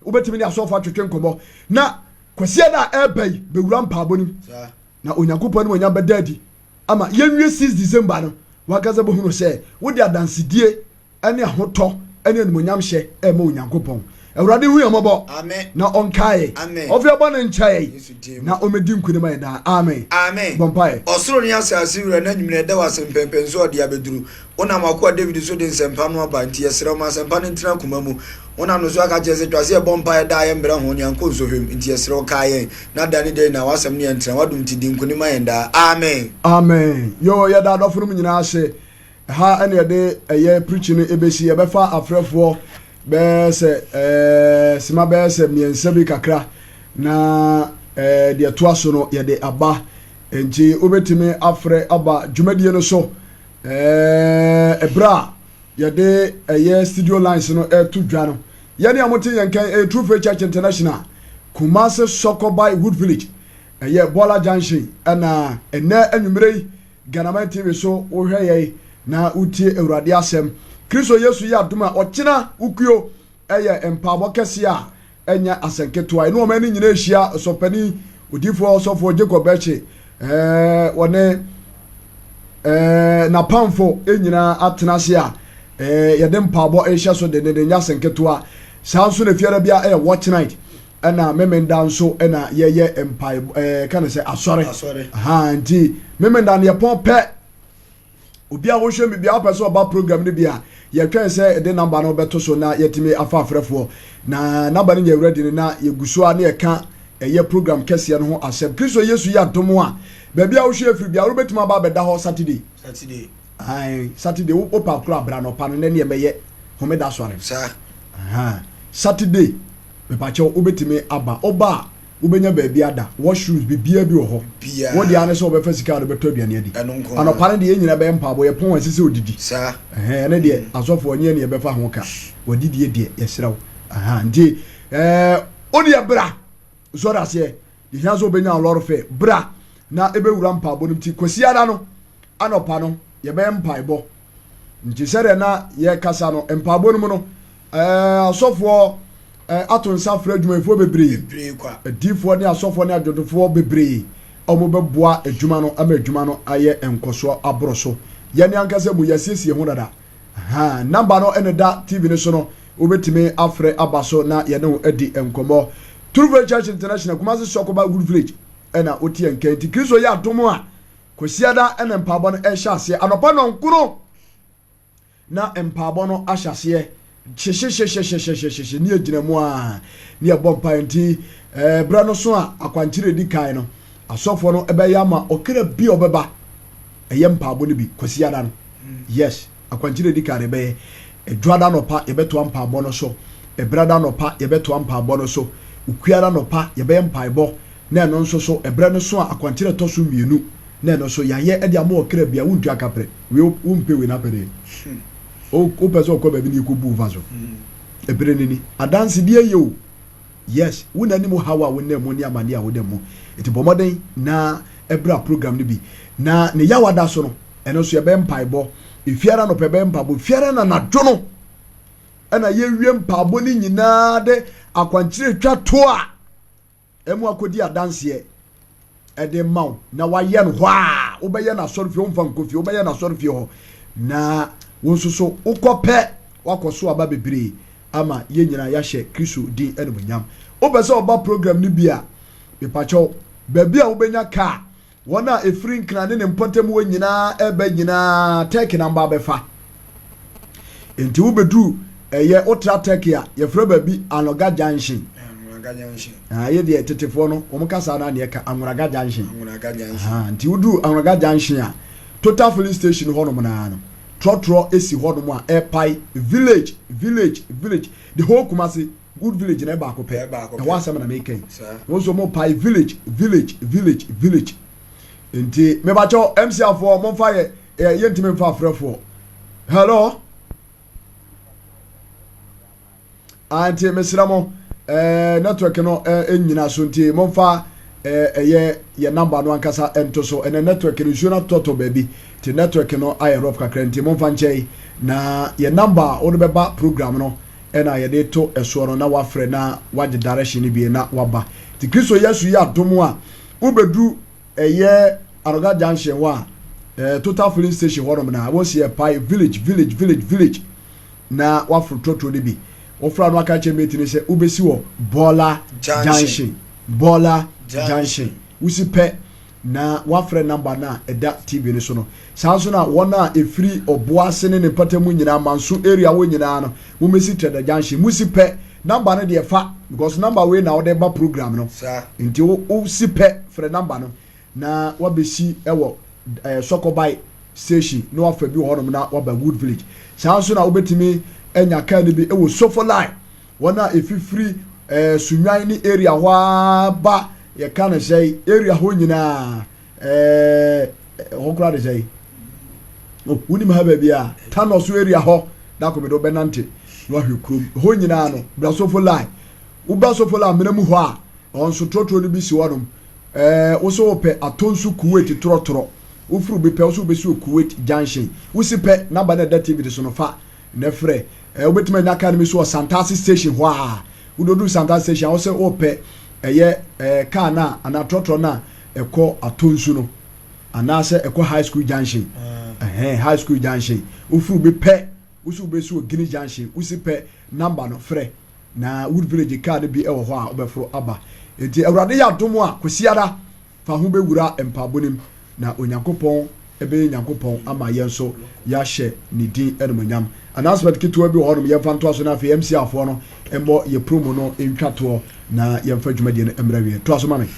Wobɛtumi ne asɔfo atwetwe nkɔmmɔ na Kwasiada a ɛreba yi bɛwura mpaabɔ no mu na Onyankopɔn animuonyam bɛda adi ama yɛnwie 6 December no wankasa bɛhunu sɛ wode adansedie ne ahotɔ ne animuonyamhyɛ ɛrema Onyankopɔn. Awurade hu yɛn mmɔbɔ na ɔnkae yɛn, ɔmfa yɛn bɔne nkyɛ yɛn na ɔmmɛdi nkonim ma yɛn daa. Amen. Amen. Bɔ mpaeɛ. Ɔsoro ne asase Wura, n'anwummere yɛda wo ase mpɛnpɛnso a ɔde abɛduru. Wonam w'akoa David so de nsɛmpa no aba, nti yɛsrɛ wo ma asɛmpa no ntena koma mu. Wonam no so aka akyerɛ sɛ twa sɛ yɛbɔ mpaeɛ daa yɛmbrɛ ho na yɛankɔ nsɔhwɛ mu, nti yɛsrɛ wo kae yɛn na da ne da nyinaa w'asɛm ne yɛn ntena, w'adom nti di nkonim ma yɛn daa. Amen. Amen yoo yɛda adɔfo nom nyinaa ase ɛha ɛna yɛde ɛyɛ preaching no ɛbɛsi yɛbɛfa afrɛfoɔ bɛyɛ sɛ ɛɛ sima bɛyɛ sɛ mmiɛnsa bi kakra na ɛɛ deɛ ɛtoa so no yɛde aba nti wobɛtumi afrɛ aba dwumadie no so ɛɛ ɛberɛ a yɛde ɛyɛ studio lines no ɛto dwa no yɛne a mote yɛn kan ɛyɛ True Faith Church International Kumasi Sɔkɔbae Wood Village ɛyɛ Bɔla Junction ɛna ɛnɛ anwummerɛ yi Ghanaman TV so wohwɛ yɛn na wotie Awurade asɛm Kristo Yesu yɛ adom a ɔkyena wokuo Ɛyɛ mpaabɔ kɛseɛ a ɛnyɛ asɛnketewa. Ɛne wɔn ani nyinaa hyia Ɔsɔfopanin Odiyifoɔ Ɔsɔfoɔ Jacob Bɛkye, ɛɛ wɔne ɛɛ n'apamfo nyinaa atena ase a ɛɛ yɛde mpaabɔ rehyɛ so dendenden, nyɛ asɛnketewa. Saa nso na efiada bia ɛyɛ watch night ɛna memenda nso ɛna yɛyɛ mpae ɛɛ ka ne sɛ asɔre. Asɔre. Aha nti memenda no yɛpɔn pɛ. Obi a wohwɛ me bia wopɛ sɛ ɔba program no bi a, yɛtwɛn sɛ ɛde namba no bɛto so na yɛtumi afa afrɛfoɔ. Na namba no nyɛ ready no na yɛgu so a na yɛka ɛyɛ program kɛseɛ no ho asɛm. Kristo Yesu yɛ adom a, baabi a wohwɛ afiri bia wobɛtumi aba abɛda hɔ Saturday. Saturday. Ae, Saturday wopɛ akoro abra anɔpa no na ɛne ɛbɛyɛ homeda asɔre. Saa. Saturday, mepakyɛw wobɛtumi aba. Woba a, Wobɛnya baabi ada, washrooms, biribiara bi wɔ hɔ. Biara. Wo deɛ ara ne sɛ wobɛfa sika a wode bɛtɔ aduane adi. Ɛno nko ara. Anɔpa no deɛ yɛn nyinaa bɛyɛ mpaabɔ, yɛpɔn a ɛsɛ sɛ odidi. Saa. Ɛhɛn, ɛno deɛ asɔfoɔ ɛnyɛ yɛn na yɛbɛfa ho ka. W'adidie deɛ, yɛsrɛ wo. Ahaa, nti ɛɛ, wo deɛ bra, sɔre aseɛ. Yɛhia sɛ wobɛnya lɔre fɛ. Bra na ɛbɛwura mpaebɔ no mu. Nti Kwasiada no anɔpa no yɛbɛyɛ mpaebɔ. Nti sɛdeɛ na yɛkasa no, mpaebɔ no mu no, ɛɛ asɔfoɔ ɛɛ ato nsa frɛ adwumayɛfoɔ bebree, adiifoɔ ne asɔfoɔ ne adwotofoɔ bebree a wɔbɛboa adwuma no ama adwuma no ayɛ nkɔsoɔ aboro so. Yɛne ankasa mu yɛasiesie ho dada. Ha namba no ɛna da TV no so no, wobɛtumi afrɛ aba so na yɛne wo adi nkɔmmɔ. True Faith Church International, Kumasi Sɔkoba Wood Village ɛna wote yɛn nka. Nti Kristo yɛ adom a, Kwasiada ɛna mpaebɔ no ɛhyɛ aseɛ anɔpa nɔnkono na mpaebɔ no ahyɛ aseɛ hyehyehyehyehyehyehyehye ne yɛgyina mu a ne yɛbɔ mpaeɛ. Nti berɛ no so a akwankyerɛ di kan no, asɔfoɔ no ɛbɛyɛ ama ɔkra bi a ɔbɛba ɛyɛ mpaebɔ no bi Kwasiada no. Yes, akwankyerɛ di kan no ɛbɛyɛ Adwada nɔpa, yɛbɛtoa mpaebɔ no so. Ɛbrada nɔpa yɛbɛtoa mpaebɔ no so. Okuada nɔpa yɛbɛyɛ mpaebɔ na ɛno nso so ɛberɛ no so a akwankyerɛ ɛtɔ so mmienu na ɛno nso yɛayɛ de ama ɔkra bi a wontua kaprɛ. Wei wompɛ wei na apɛ deɛ wopɛ sɛ ɔkɔ baabi ne yɛkɔbu wo fa so. Ɛberɛ no ni, adansedeɛ yɛ o. Yes, wo na anim haw a wonam mu ne amaneɛ a wonam mu, nti bɔ mmɔden na ɛbra program no bi. Na ne yaw ada so no, ɛno nso yɛbɛyɛ mpaebɔ. Efiara nɔpɛ yɛbɛyɛ mpaebɔ, fiara na anadwo no ɛna yɛwie mpaebɔ no nyinaa de akwankyerɛ twa to a ɛmu akɔdi adanseɛ ɛde ma wo na wayɛ no hɔ a wobɛyɛ no asɔrefie, womfa nkɔ fie, wobɛyɛ no asɔrefie hɔ na wo nso so wokɔ pɛ wakɔ so aba bebree ama yɛn nyinaa yɛahyɛ Kristo din animuonyam. Wopɛ sɛ ɔba program no bi a, mepakyɛw, baabi a wobɛnya kaa, wɔn a ɛfiri Nkran ne ne mpɔtam hɔ nyinaa ɛba nyinaa Turkey na mba bɛfa. Nti wobɛduru ɛyɛ wotra Turkey a, yɛfrɛ baabi Anoga Junction. Yɛ deɛ tetefoɔ no wɔn kasa na neɛ ka Anworaga Junction. Nti woduru Anworaga Junction a, Total filling station hɔnom naa no, trɔtrɔ esi hɔnom a ɛpae village village village, the whole Kumasi Good Village na ɛbaako pɛ. Ɛhɔ asɛm na meka yi. Wɔn nso mo pae village village village village. Nti mebakyɛw MC afoɔ momfa yɛ yɛntumi mfa afrɛfoɔ. Hello. Ah, nti mesrɛ mo network no nyina so, nti momfa ɛyɛ yɛ number no ankasa nto so. Ɛnɛ network no, nsuo no atotɔtɔ baabi nti network no ayɛ rough kakra, nti momfa nkyɛn na yɛ number a wode bɛba program no ɛna yɛde to ɛsoɔ no na wafrɛ na wagye direction no bi na waba. Nti Kristo Yesu yɛ adom a, wobɛduru ɛyɛ Aroga Junction hɔ a, Total filling station hɔnom na wɔsi ɛpae village village village village na waforo trɔtrɔ no bi. Wofra no aka kyerɛ mate no sɛ wobɛsi wɔ Bɔɔla Junction. Bɔɔla Junction. Wosi pɛ na wafrɛ namba no a ɛda TV no so no. Saa nso na wɔn a ɛfiri Ɔboase ne ne mpatamu nyinaa, Manso area hɔ nyinaa no, mommɛsi Trɛda Junction. Mosi pɛ, namba no deɛ fa, because namba wei na wode ba program no. Nti wosi pɛ, frɛ namba no na wabɛsi wɔ Sɔkɔbae station na wafa bi wɔ hɔnom na waba Wood Village. Saa nso na wobɛtumi anya kaa no bi wɔ Sofo Line. Wɔn a ɛfifiri Sunwan ne area hɔ ara ba, yɛka no sɛ area hɔ nyinaa, hɔ koraa de sɛ wonim ha baabi a Tanoso area hɔ da kɔmɛdɛ wobɛnante na wahwɛ kurom hɔ nyinaa no, bra Sofo Line. Woba Sofo Line mena mu hɔ a, ɔnso trɔtrɔ no bi si hɔnom. Wo so wopɛ Atonsu Kuwait trɔtrɔ. Wofiri bi pɛ, wo so wobɛsi wɔ Kuwait Junction. Wosi pɛ, namba no a ɛda TV no so no fa na frɛ. Wobɛtumi anya kaa no bi so wɔ Santase Station hɔ a. Wode woduru Santase Station a, wo sɛ wopɛ ɛyɛ kaa no a anaa trɔtrɔ no a ɛkɔ Atonsu no anaasɛ ɛkɔ High School Junction. Ɛhɛn, High School Junction. Wofiri bi pɛ, wo so wobɛsi wɔ Guinea Junction. Wosi pɛ, namba no frɛ. Na Wood Village kaa no bi wɔ hɔ a wobɛforo aba. Enti Awurade yɛ adom a, Kwasiada, fa ho bɛwura mpaebɔ no mu, na Onyankopɔn bɛyɛ Nyankopɔn ama yɛn nso yɛahyɛ ne din animuonyam. Announcement ketewa bi wɔ hɔnom, yɛmfa ntoa so na afei MCR foɔ no mmɔ yɛ promo no ntwa toɔ na yɛmfa dwumadie no mmra wie. Toa so ma me.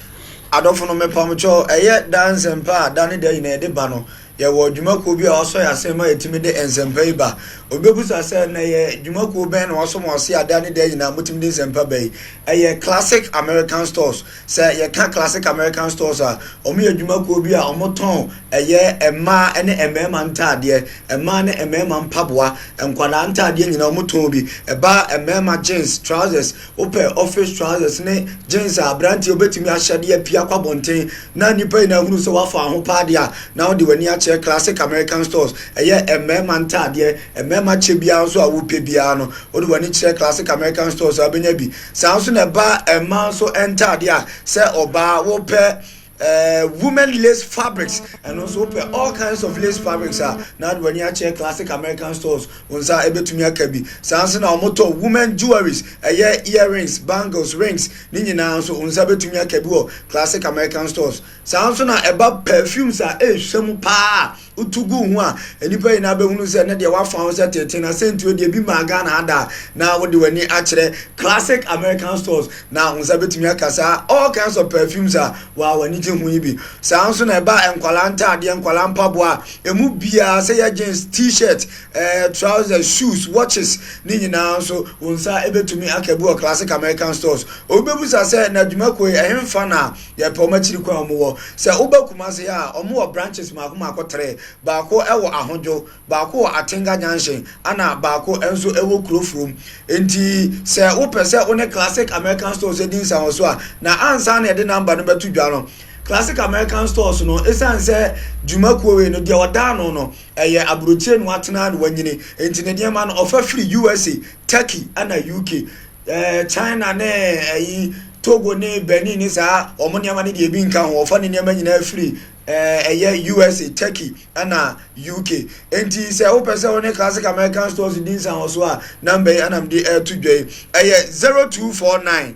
Adɔfo no, mepamkyɛw, ɛyɛ daa nsɛmpa a da ne da nyinaa yɛde ba no. Yɛwɔ dwumakuo bi a wɔasɔ yɛn asen ma yɛtumi de nsɛmpa yi ba. Obi bɛbusa sɛ, na ɛyɛ dwumakuo bɛn na wɔasɔ mo ase a daa ne daa nyinaa motumi de nsɛmpa ba yi? Ɛyɛ Classic American Stores. Sɛ yɛka Classic American Stores a, wɔyɛ dwumakuo bi a wɔtɔn ɛyɛ mmaa ne mmarima ntaadeɛ, mmaa ne mmarima mpaboa, nkwadaa ntaadeɛ nyinaa wɔtɔn bi. Ɛba mmarima jeans, trousers, Wopɛ office trousers ne jeans a aberanteɛ wobɛtumi ahyɛ de apue akɔ abɔnten na nnipa nyinaa hunu sɛ woafa ho paa deɛ a, na wode w'ani akyerɛ Classic American Stores. Ɛyɛ mmarima ntaadeɛ, mmarima kyɛ biara nso a wopɛ biara no, wode w'ani kyerɛ Classic American Stores a wobɛnya bi. Saa nso na ɛba mmaa nso ntaadeɛ a, sɛ ɔbaa wopɛ Eh, women lace fabrics ɛno nso wopɛ all kinds of lace fabrics a na ade w'ani akyerɛ Classic American Stores wo nsa ɛbɛtumi aka bi. Saa nso na wɔtɔ women jewelries, ɛyɛ earrings, bangles, rings ne nyinaa nso wo nsa bɛtumi aka bi wɔ Classic American Stores. Saa nso na ɛba perfumes a ɛrehwɛ mu paa, Wotu gu wo ho a, nnipa nyinaa bɛhunu sɛ ne deɛ woafa ho sɛ tete na sɛntuo deɛ bi maa Ghana ha da a, na wode w'ani akyerɛ Classic American Stores na wo nsa bɛtumi aka saa all kinds of perfumes a waa w'ani gye ho yi bi. Saa nso na ɛba nkwadaa ntaadeɛ, nkwadaa mpaboa a, ɛmu biara sɛ yɛ jeans, t-shirt, eh, trousers, shoes, watches ne nyinaa nso wo nsa bɛtumi aka bi wɔ Classic American Stores. Obi bɛbusa sɛ na dwumakuo yi ɛhemfa na Yɛpɛ wɔn akyiri kwan a wɔwɔ. Sɛ woba Kumasi a, wɔwɔ branches mmaako mmaako tre. Baako wɔ Ahodwo, baako wɔ Atenga Junction, ɛna baako nso wɔ Kurofurom. Enti sɛ wopɛ sɛ wo ne Classic American Stores di nsawɔso a, na ansa na yɛde number no bɛto dwa no, Classic American Stores no, esiane sɛ dwumakuo wei no, deɛ ɔda ano no, ɛyɛ aburokyire na watena na wanyini. Enti ne nneɛma no, ɔfa firi USA, Turkey, ɛna UK. Ɛɛ China ne ɛyi Togo ne Benin ne saa wɔn nneɛma no deɛ ebi nka ho. Wɔfa ne nneɛma nyinaa firi ɛɛ ɛyɛ USA, Turkey ɛna UK. Enti sɛ wopɛ sɛ wo ne Classic American Stores di nsawɔso a, namba yi ɛna mede ɛreto dwa yi. Ɛyɛ 0249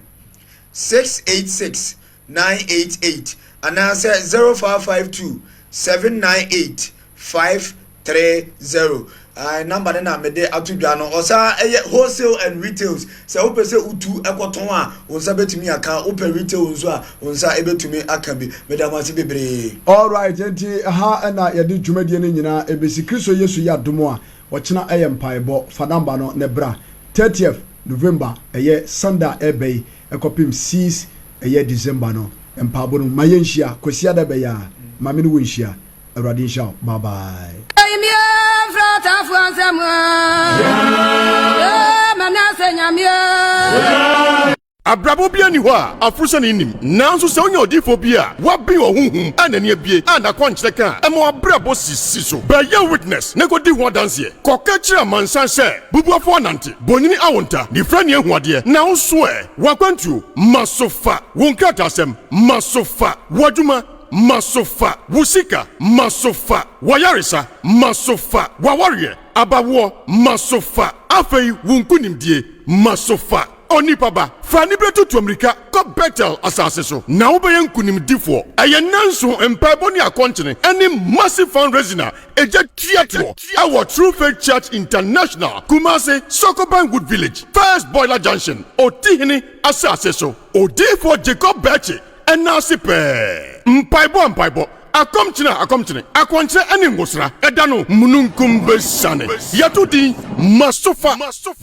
686 988 anaasɛ 0552 798 530. Ae, number no na mede ato dwa no. Ɔsan ɛyɛ wholesale and retails. Sɛ wopɛ sɛ wotu ɛkɔtɔn a, wo nsa bɛtumi aka. Wopɛ retail nso a, wo nsa ɛbɛtumi aka bi. Meda mo ase bebree. Alright, enti ha na yɛde dwumadie no nyinaa ɛbɛsi. Kristo Yesu yɛ adom a, ɔkyena ɛyɛ mpaebɔ. Fa number no na bra. 30th November, ɛyɛ Sunday a ɛreba yi, ɛkɔpem 6 ɛyɛ December no, mpaebɔ no mu. Ma yɛnhyia. Kwasiada ɛbɛyɛ a, ma me ne wo nhyia. Awurade nhyira wo. Bye bye. Abrabɔ biara nni hɔ a aforosiane nnim. Nanso sɛ wonya odiyifoɔ bi a waben wɔ honhom mu a n'ani abue a n'akwankyerɛ ka a, ɛma w'abrabɔ sisi so. Bɛyɛ witness na kɔdi ho adanseɛ. Kɔka kyerɛ amansan sɛ, Bubuafoɔ anante, bonini awo nta, nifrani ahu adeɛ, na wo nso ɛ? W'akwantuo, ma so fa. Wo nkrataasɛm, ma so fa. W'adwuma, ma so fa. Wo sika, ma so fa. W'ayaresa, ma so fa. W'awareɛ, abawoɔ, ma so fa. Afei wo nkonimdie, ma so fa. Onipa ba, fa anibere tutu ammirika kɔ Betel asase so, na wobɛyɛ nkonimdifoɔ. Ɛyɛ nnanson mpaebɔ ne akɔnkyene ne massive fundraising a egya tua toɔ wɔ True Faith Church International, Kumasi, Sokoban Wood Village, First Boiler Junction, Otihene asase so. Odiyifoɔ Jacob Berkye nan ase pɛɛ. Mpaebɔ a mpaebɔ, akɔmkyene a akɔmkyene, akwankyerɛ ne ngosra, ɛda no mununkum bɛsiane. Yɛto din Masofa.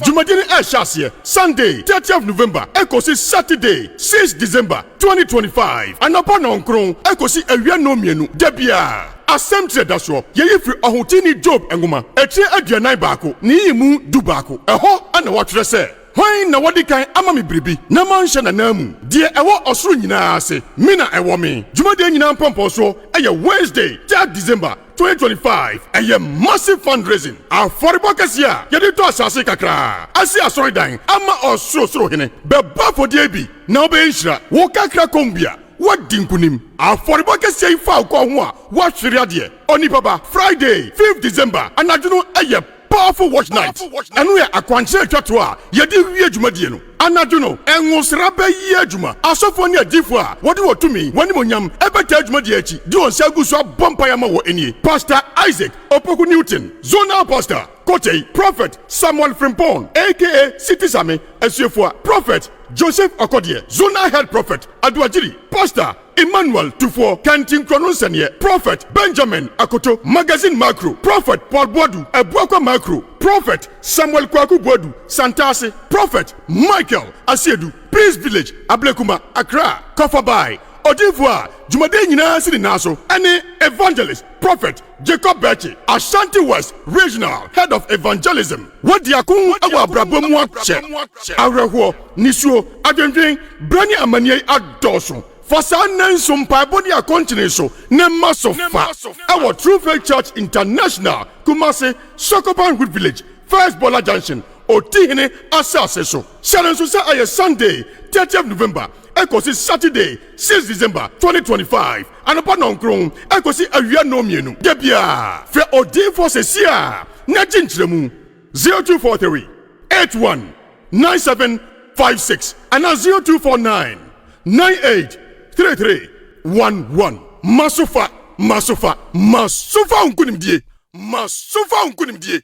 Dwumadie no ɛrehyɛ aseɛ Sunday 30th November ɛkɔsi Saturday 6 December 2025 anɔpa nnɔnkron ɛkɔsi awia nnɔnmienu da biara. Asɛm kyerɛ da soɔ, yɛyi firi Ɔhoteeni Job nwoma, etire 41 ne nyiyimu 11. Ɛhɔ na wɔatwerɛ sɛ. Hwan na wadi kan ama me biribi na manhyɛ n'ananmu? Deɛ ɛwɔ ɔsoro nyinaa ase, me na ɛwɔ me. Dwumadie nyinaa mpɔmpɔnsoɔ yɛ Wednesday, 3rd December, 2025. Ɛyɛ massive fundraising, afɔrebɔ kɛseɛ a yɛde tɔ asase kakraa asi asɔredan ama Ɔsorosoro Hene. Bɛbɔ afɔdeɛ bi na wobɛyɛ nhyira. Wo kakra kɔm bi a, woadi nkonim. Afɔrebɔ kɛseɛ yi fa wo kɔ ho a woahwere adeɛ. Onipa ba, Friday, 5th December anadwo no yɛ Powerful Watch Night, ɛno yɛ akwankyerɛ a etwa to a yɛde wie dwumadie no. Anadwo no, Ngosra bɛyɛ adwuma. Asɔfoɔ ne adiyifoɔ a wɔde wɔn tumi, wɔn animuonyam bɛtaa dwumadie akyi de wɔn nsa agu so abɔ mpaeɛ ama wɔ nie, Pastor Isaac Opoku Newton, Zonal Pastor, Kotei, Prophet Samuel Frimpong aka City Same, Asuefua, Prophet Joseph Ɔkɔdeɛ, Zonal Head Prophet, Aduagyiri, Pastor Emmanuel Tufoɔ, Kantinkorɔ no nsɛneɛ, Prophet Benjamin Akoto, Magazine Macro, Prophet Paul Boadu, Abuakwa Macro, Prophet Samuel Kwaku Boadu, Santase, Prophet Michael Asiedu, Peace Village, Ablekuma, Accra, Kɔfabae, Odiyifoɔ a dwumadie nyinaa si ne nan so ne Evangelist Prophet Jacob Berchie, Ashanti West Regional Head of Evangelism. Wadi ako wɔ abrabɔ mu akyɛ. Awerɛhoɔ, nisuo, adwendwen, brɛ ne amaneɛ yi adɔɔso. Fa saa nnanson mpaebɔ ne akɔnkyene so ne mma so fa wɔ True Faith Church International, Kumasi, Sokoban Wood Village, First Bola Junction, Otihene asase so. Hyɛ no nso sɛ ɛyɛ Sunday, 30th November ɛkɔsi Saturday, 6 December 2025, anɔpa nnɔnkron ɛkɔsi awia nnɔnmienu. Da biara, frɛ odiyifoɔ seesei ara na gye nkyerɛmu, 0243 81 9756 anaa 0249 98 33 11. Masofa, masofa, masofa wo nkonimdie, masofa wo nkonimdie.